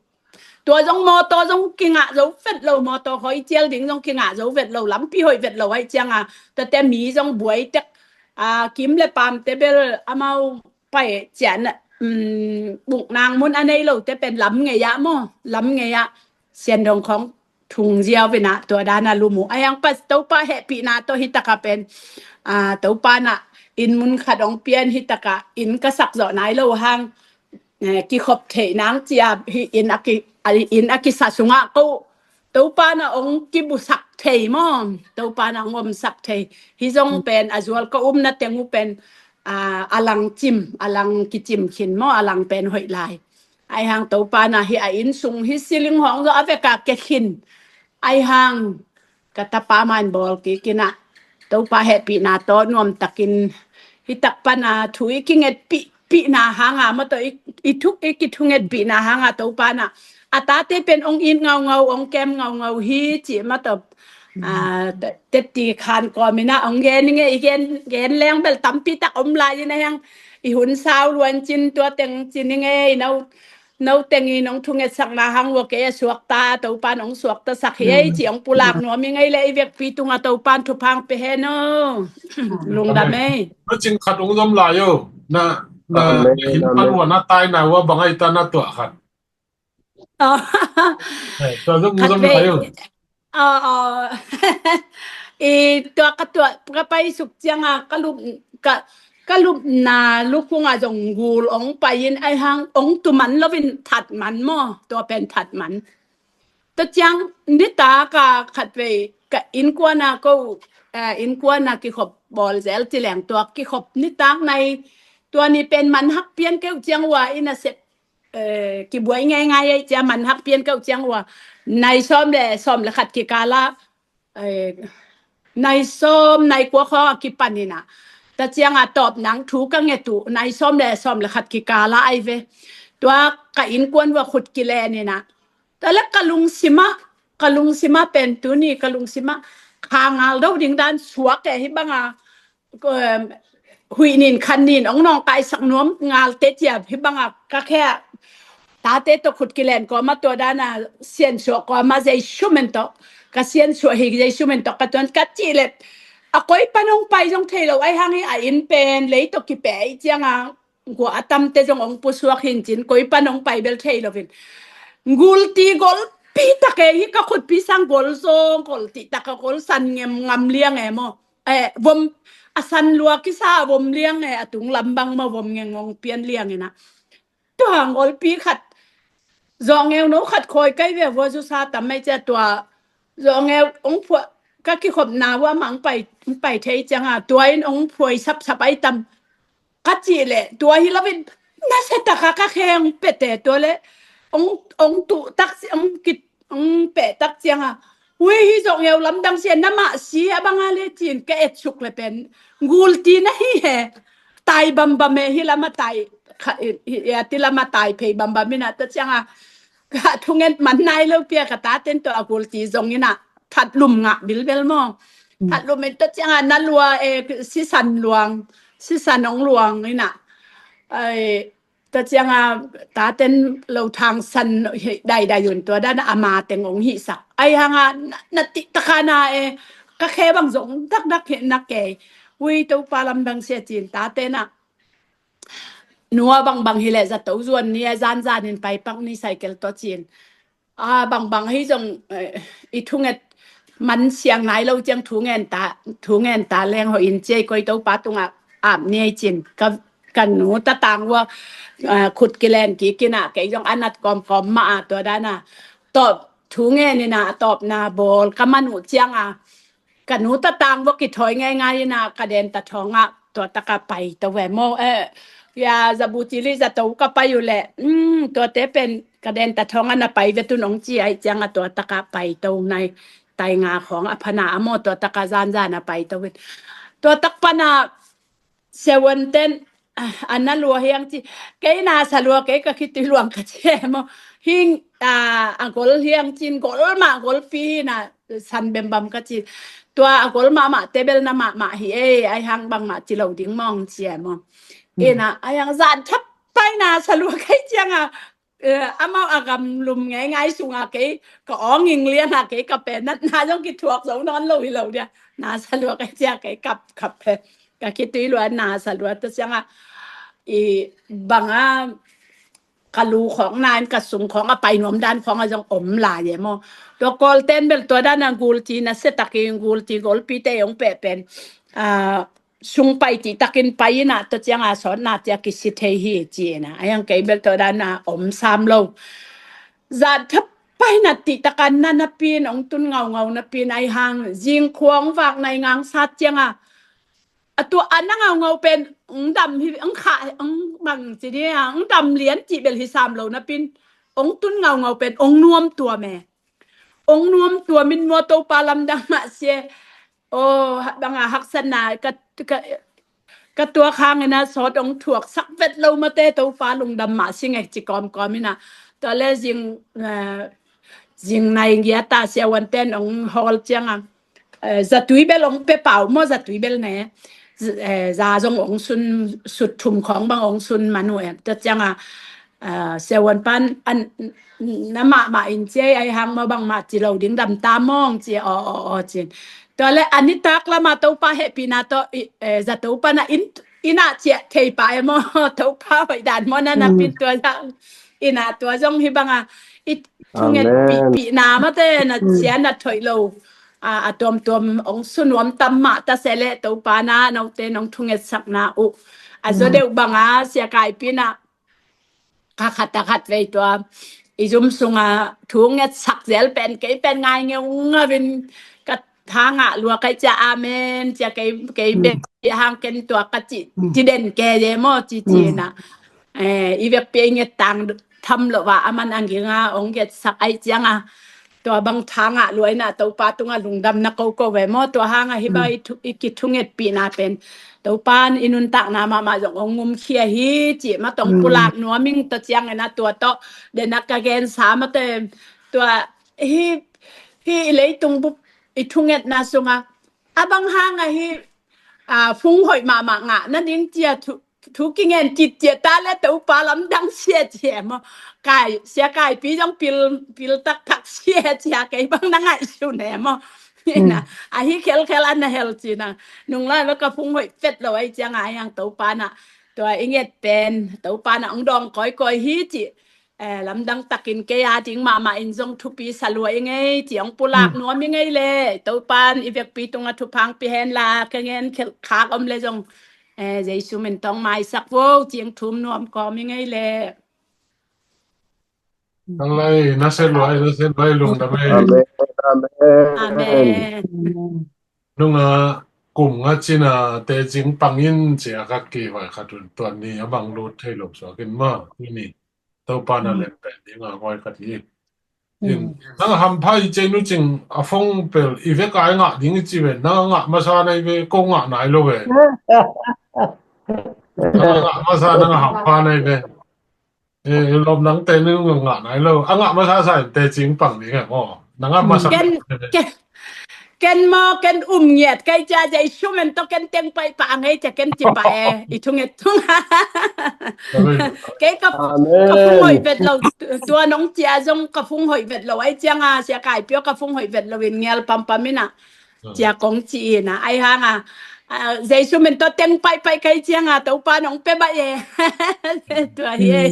Tua zong mawtaw zong kingah zo vet lo, mawtaw hoih cial ding zong kingah zo vet lo, lampi hoih vet lo ahi ciang a, tuate mi zong buai tek, ah, kim le pamte bel amau pai cian, um, buknang mun a nei lote pen lam ngei ah maw, lam ngei ah sian dong khong thung ziau ve na, tua dan a lum uh. Ahi hang Topa hehpihna tawh hi tak a pen, ah, Topa in a inn mun khat ong pian, hi tak a inn ka sak zawh nai lo hang, eh, kikhop theih nang cia hi inn a ki, a inn a kisa sungah ko Topa in a ong kibusak thei maw, Topa in a ong omsak thei. Hi zong pen a zual ka umna teng uh pen, ah, a lang cim, a lang kicim khin maw, a lang pen hoih lai. Ahi hang Topa in a hi a inn sung hi siling hong zo a vek a ke khin. Ahi hang ka tapa man bawl kik in a, Topa hehpihna tawh nuamtakin hi tak pan a thu i kingetpih, pihna hang a maw tawh i, i thuk i kithungetpihna hang a Topa in a, a tate pen ong it ngaungau, ong kem ngaungau hi cih maw tawh, ah, te, teti khan kawm in a ong gen i nge, i gen, gen leng bel tampi tak om lai in a, hi hang i hun sau luan cin tua teng cin i nge, i no no teng in ong thungetsakna hang ua kei a suakta, Topa in ong suaktasak hi ei ci ong pulak nuam i ngei le i vekpi tungah Topa in thupha ong pia hen aw. Lungdam ei. Na cing khat ong zom lai aw. Na, na, amen, kim pan amen. Ua na tai na ua bang ai ta na tuah khat. Aw. Eh, tua zom, khat zom lai aw. Aw, aw. I tua ka tuah ka pai suk ciang a ka lup, ka, ka lupna lukhung a zong gul ong pai in ahi hang ong tu man lo in that man maw, tua pen that man. Tua ciang nitak a khat vei ka innkuan a ko, eh, innkuan a kikhop bawl zel ci leng tua kikhop nitak nai tua ni pen man hak pian keu ciang ua in a sep eh, kibuai ngeingai ei cia man hak pian keuh ciang ua. Nai sawm le sawm le khat kikala, eh, nai sawm, nai kua khawng a kipan in a. Tua ciang a tawp nang thu ka nget uh, nai sawm le sawm le khat kikala ai ve. Tua ka innkuan ua khut kilen in a. Tua le ka lungsim ah, ka lungsim ah pen tuni, ka lungsim ah kha ngal do ding dan suak e hi bang a, em, huih nin khan nin ong nawngkaisak nuam ngalte cia hi bang a ka khe a. Tate tawh khut kilen kawm a tua dan a siansuah kawm a Jesu min tawh ka siansuah hi, Jesu min tawh ka tuan ka cih le. A koi pan ong pai zong thei lo ahi hang hi a inn pen lei tawh kipia i ciang a gua a tamte zong ong pusuak hi in cin koi pan ong pai bel thei lo in. Gulti golpi tak e hi ka khutpi sang gol zong gol ti tak a gol san ngem ngam liang e maw. Eh, vom, a san lua kisa a vom liang e, a tung lam bang maw vom ngeng ong pian liang in a. Tua hang olpi khat, zawh ngeu no khat khawi kai ve vua zu sa tam mai cia tua, zawh ngeu ong phuai, ka kikhopna vua mah ong pai, ong pai thei ciang a, tua in ong phuai sapsap ai tam. Ka cih leh, tua hi lo in, nasia tak a ka khe ong pete tua leh, ong, ong tuh tak si, ong kit, ong peh tak ciang a. Ui hi zawh ngeu lamdang sia, na mah si a bang a le cin ka et suk le pen. Gulti na hi he, tai bambam e hi lam a tai, kha, i, i, i, a ti lam a tai phei bambam in a ta ciang a. Ka thungen man nai lo pia ka taten tua a gulti zong in a. That lum ngah bilbel maw. That lum in ta ciang a na lua e, sisan luang, sisan ong luang in a. Ai, Tua ciang a, taten lo thang san hi daidai un tua dan a ama teng ong hihsak. Ai hang a, na, na ti taka na e, ka khe bang zong dakdak hi na kei. Ui, Topa lamdang sia cin taten a. Nua bangbang hi leh zato zuan ni e, zanzan in paipak ni cycle tua cin. A, bangbang hi zong, eh, i thunget, man siang nai lo ciang thu ngen ta, thu ngen ta leng hoih in ci ei, koi Topa tungah ap ni ei cin. Ka, ka nu tatang vua, ah, khut kilen kik in ah, kei zong a nat kawmkawm mah a, tua dan a tawp thu ngen in ah, a tawpna bawl ka man uh ciang a, ka nu tatang vua kithawi ngeingai in ah, ka den ta thawng ah tua tak a paito ve maw. Eh, ya, zabu cili zato ka pai uh leh, um, tuate pen ka den ta thawng ah na pai ve tun ong ci ai ciang a, tua tak a paito nai, tai nga khawng a phan a maw, tua tak a zanzan a paito in. Tua tak pan a Sia Vuan ten, ah, a na lua hiang ci, kei na sa lua, kei ka khitui luang ka ci e maw. Hing, ah, a gol hiang cin, gol mah, golpi hi na, san bembam ka ci. Tua a gol mahmah te bel na mahmah hi ei, ai hang bangmah ci lo ding mawng ci e maw. Ina, ai hang zan thap pai na sa lua kei ciang a, eh, amau a gamlum ngeingai sung a kei, ka awng ing liang a kei, ka pen natna zong kithuak zo nawn lo hi lo dia. Na sa lua kei ciang kei kap, kap he. Ka khitui lua na sa lua ta ciang a, i bang a ka lu khawng na in ka sung khawng a pai nuam dan khawng a zong om lai e maw. Tua Kawl ten bel tua dan a gulti na se takin gulti golpi te ong peh pen, ah, sung pai ti takin pai in ah, tua ciang a sawtna ciang kisi thei hi ci in ah. A yang kei bel tua dan a om sam lo. Zan thap pai na ti tak a na napi in ong tun ngaungau napi in ai hang zing khua ong vak nai ngang sat ciang a, a tua a na ngaungau pen ong dam hi, ong kha, ong bang ci ni a, ong dam lian ci bel hi sam lo napi in ong tun ngaungau pen ong nuam tuam e. Ong nuam tuam in maw, Topa lamdang mah sia. Aw, bang a haksatna ka, ka, ka tuak hang in a sawt ong thuak sak vet lo mate, Topa lungdam mah sing e ci kawmkawm in a. Tua le zing, eh, zing nai ngia ta Sia Vuan ten ong hawl ciang a, eh, zatui bel ong pe pau maw, zatui bel ne. Z-, eh, za zong ong sun, sut thum khawng bang ong sun man uh em. Tua ciang a, ah, Sia Vuan pan an, na mahmah in ci ei, ai hang maw bangmah ci lo ding, dam ta mawng ci, aw, aw, aw cin. Tua le a nitak lam a Topa hehpihna tawh i, eh, zato pan a in, in ah ciah thei pah e maw, Topa hoih dan maw na napi in tua zang. In ah tua zong hi bang a, i thunget pihpihna mate na sia na thoih lo. A, a tuamtuam ong su nuam tam mah ta se leh Topa na note nong thungetsakna uh. A zaw deuh bang a Sia Kaipi na ka khat a khat vei tua i zum sunga thu ngetsak zel pen kei pen ngai ngeungau in ka tha ngah lua kai cia amen cia kei, kei bek hang ken tua ka ci, ci den ke ye maw ci ci na. Eh, i vekpi a i nget tang tham lo va a man ang ginga ong ngetsak ai cianga tua bang tha ngah lua ina Topa tunga lungdam na ko ko ve maw tua hanga hi ba i thu, i kithungetpihna pen Topan i nuntakna mahmah zong ong ngumkhia hi ci ma tong pulak nuam ing ta ciang ina tua tawh dena ka gensa mate tua hi, hi i leitung bup i thungetna sunga a bang hanga hi, a, phung hoih mahmah ngah nading cia thu thu kingen citciat ta le Topa lamdang sia cia maw. Kai, Sia Kaipi zong pil, pil taktak sia cia kei bang na ngaihsun e maw. Ina, ahi khelkhel a na hel cina. Nung lai va ka phung hoih vet lo ai cianga ai ang Topa na. Tua i nget pen, Topa na ong dawng kawikawi hi ci. Eh, lamdang takin kei a ding mahmah in zong thupi sa lua i ngei ci ong pulak nuam i ngei le. Topan i vekpi tunga thuphang pi hen la, ka ngen khel khak om le zong Eh, Jesu min tawh maisak vo, ciang thum nuam kawm i ngei le. Nang lai, na se luai, na se luai, lungdam e. Amen, amen. Amen. Nunga kum nga cina te cing pangin cia ka ki vai khatun tuan ni a bang lut thei lo suakin ma, ni. Topa na lem pen ding a ngoi khat hi. Nang hampha i cei nu cing a fong pel i vek a i ngah ding i ci ve, nang a ngah masa nai ve, ko ngah nai lo ve. Nang a ngah masa, nang a hampha nai ve. Eh, lom nang te nu ngah nai lo. A ngah masa sa in te cing pang ding e maw. Nang a masa. Ken, ken, Ken maw, ken um ngiat kai cia, Jesu min tawh ken teng paih pah a ngei cia ken ci pah e, i thunget thung. Kei ka, ka phung hoih vet lo, tua nong cia zong ka phung hoih vet lo, ai cianga, Sia Kaipi aw ka phung hoih vet lo in ngial pampam ina. Cia kong ci ina, ai hanga, a, Jesu min tawh teng paih paih kai cianga, Topa nong pe baih e. Tua hi e.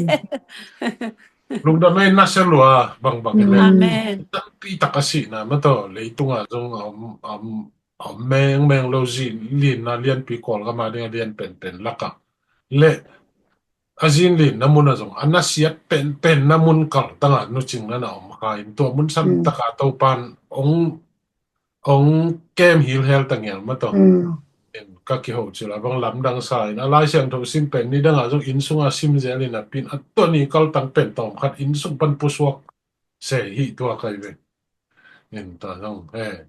Lungdam ei, nasia lua bangbang hi le. Amen. Tampi tak a sihna mataw, leitunga zong a om, a om, a om mengmeng lo zi, linna lianpi Kawlgam a ding a lian penpen lakah le a zin linna mun a zong a nasiat penpenna mun kaltanga Nu Cing na na om kha in, tua mun san taka Topan ong ong kem hilhel ta ngel mataw. Ka kiho cil a bang lamdang sa in, a Lai Siangtho sim pen ni danga zong inn sunga sim zel in a pin a tua ni kaltang pen tawm khat inn sung pan pusuak se hi tua kai ve. In tua zong he.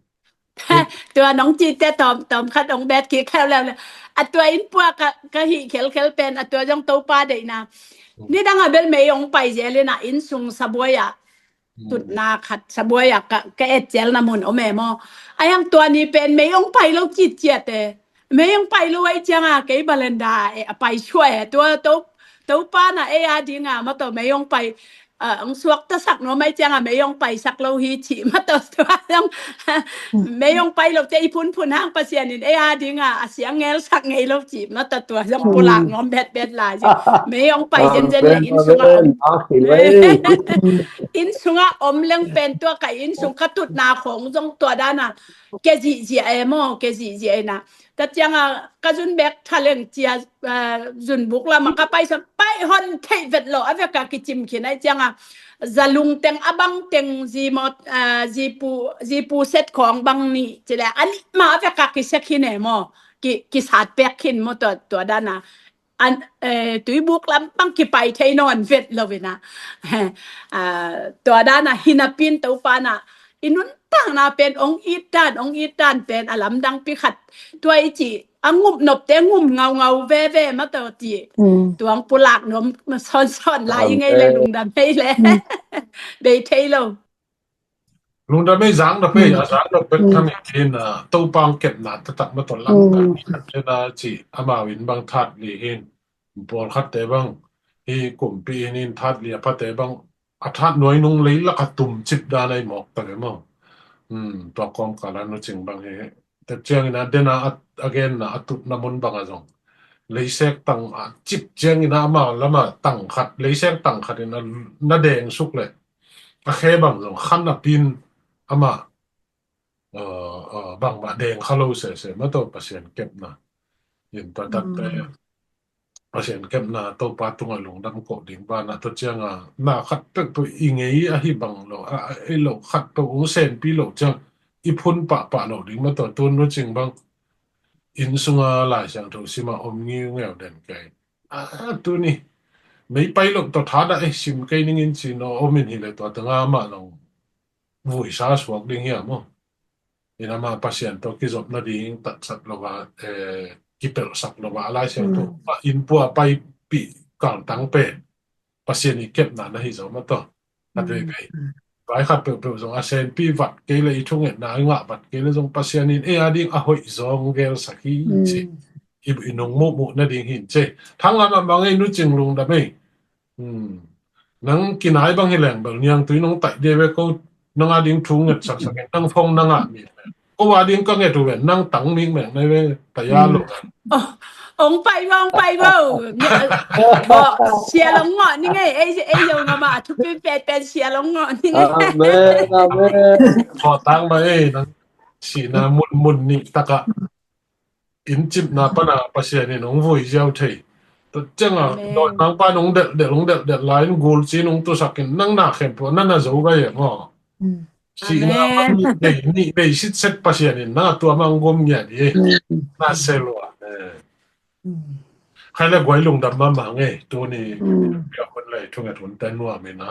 Tua nong ci te tawm, tawm khat ong bet ki kheu leu le. A tua inn pua ka, ka hi khelkhel pen a tua zong Topa deihna. Ni danga bel mei ong pai zel in a inn sung sabuai a tutna khat sabuai a ka, ka et cialna mun om e maw. A yang tua ni pen mei ong pai lo citciat e. Mei ong pai lo ai cianga kei balenda e a pai sua e. Tua to, Topa na ei a dinga mataw mei ong pai, a, ong suaktasak nuam ai cianga mei ong paisak lo hi ci mataw tua zong. Mei ong pai lo te i phunphun hang Pasian in ei a dinga a siang ngelsak ngei lo ci mataw tua zong pulak nuam betbet lai ci. Mei ong pai zenzen le inn sunga om. Inn sunga om leng pen tua ka inn sung ka tutna khong zong tua dana ke zihziah e maw, ke zihziah e na. Tua cianga ka zun bek thaleng cia, a, zunbuk lama ka paisan pai hon theih vet lo a veka kicim khin ai cianga zalung teng a bang teng zi mawt, a, zipu, zipu set khong bang nih cile a nih ma a veka kisek khin e maw, ki, kisat pek khin maw tua, tua dana. An, eh, tuibuk lampang kipai thei nawn vet lo ina. Ah, tua dana hi napin Topa na i nuntakna pen ong it dan, ong it dan pen a lamdang pi khat. Tua i ci a ngum nopte ngum ngaungau veve mataw ci. Tuang pulak nuam sawnsawn lai i ngei le lungdam hei le. Bei thei lo. Lungdam ei, zang nop ei, a zang nop bek tham i kin, a, Topa ong kepna taktak mataw lam ka ni khat le na ci, amau in bang that li hin, pawlkhatte bang hi kumpi in in that li a phate bang a that nuai nung leilak a tum cip dan ei mawk tak e maw. Tua kawmkala Nu Cing bang hi. Tua ciangin a dena a, a genna a tutna mun banga zong leisek tang a cip ciangin a ama lama tang khat, leisek tang khat in a na deng suk le a khe bang zong khan a pin ama, uh, uh, bangmah deng kha lo sese mataw Pasian kepna. In tua tatte Pasian kepna Topa tunga lungdam koh ding bana tua cianga na khat peuhpeuh i ngei ahi bang lo a, a, ei lo khat peuh ung senpi lo ciang i phun pahpah lo ding mataw tun Nu Cing bang inn sunga Lai Siangtho sima om ngiungeu den kei. A, tuni mei pai lo tawh thada ei sim kei ningin ci no om in hi le tua tanga mah long vuisa suak ding hiam aw. Ina ma Pasian tawh kizop nading tatsat lo va, eh, kipelhsak lo va a Lai Siangtho inn pua paipih kaltang pen Pasian i kepna na hi zo mataw. Khat veivei vai khat peuhpeuh zong a senpi vat kei le i thungetna i ngah vat kei le zong Pasian in ei a ding a hoih zong gelsak hi ci. I, i nung muhmuh nading hin ci. Thang lam a mang ei Nu Cing lungdam ei. Nang kinai bang hi leng bel niangtui nong taih dia ve ko nang a ding thu nget saksak in nang phong nang ah mi. Ko a ding ka nget uh ven nang tang mik meng nai ve taya lo. Ong pai vo, ong pai vo. Sia long ngawh ni ngei, ei, ei lo ngama thupi pen pen sia long ngawh ni ngei. Amen, amen. Ko tang ma ei nang sina mun mun ni taka. Inn cipna pana Pasian in hong vui ziau thei. Tua cianga dawi mangpa nong delh delh hong delh delh lai in gul ci nong tusak in nang na khempeuh na na zo gai e maw. Sihna nih bei nih bei sitset Pasian in na tua mah hong gom ngiat hi. Na se lua. Khai le guai lungdam mahmah ngei tuni. Pia hun lei thunget hun te nuam in a.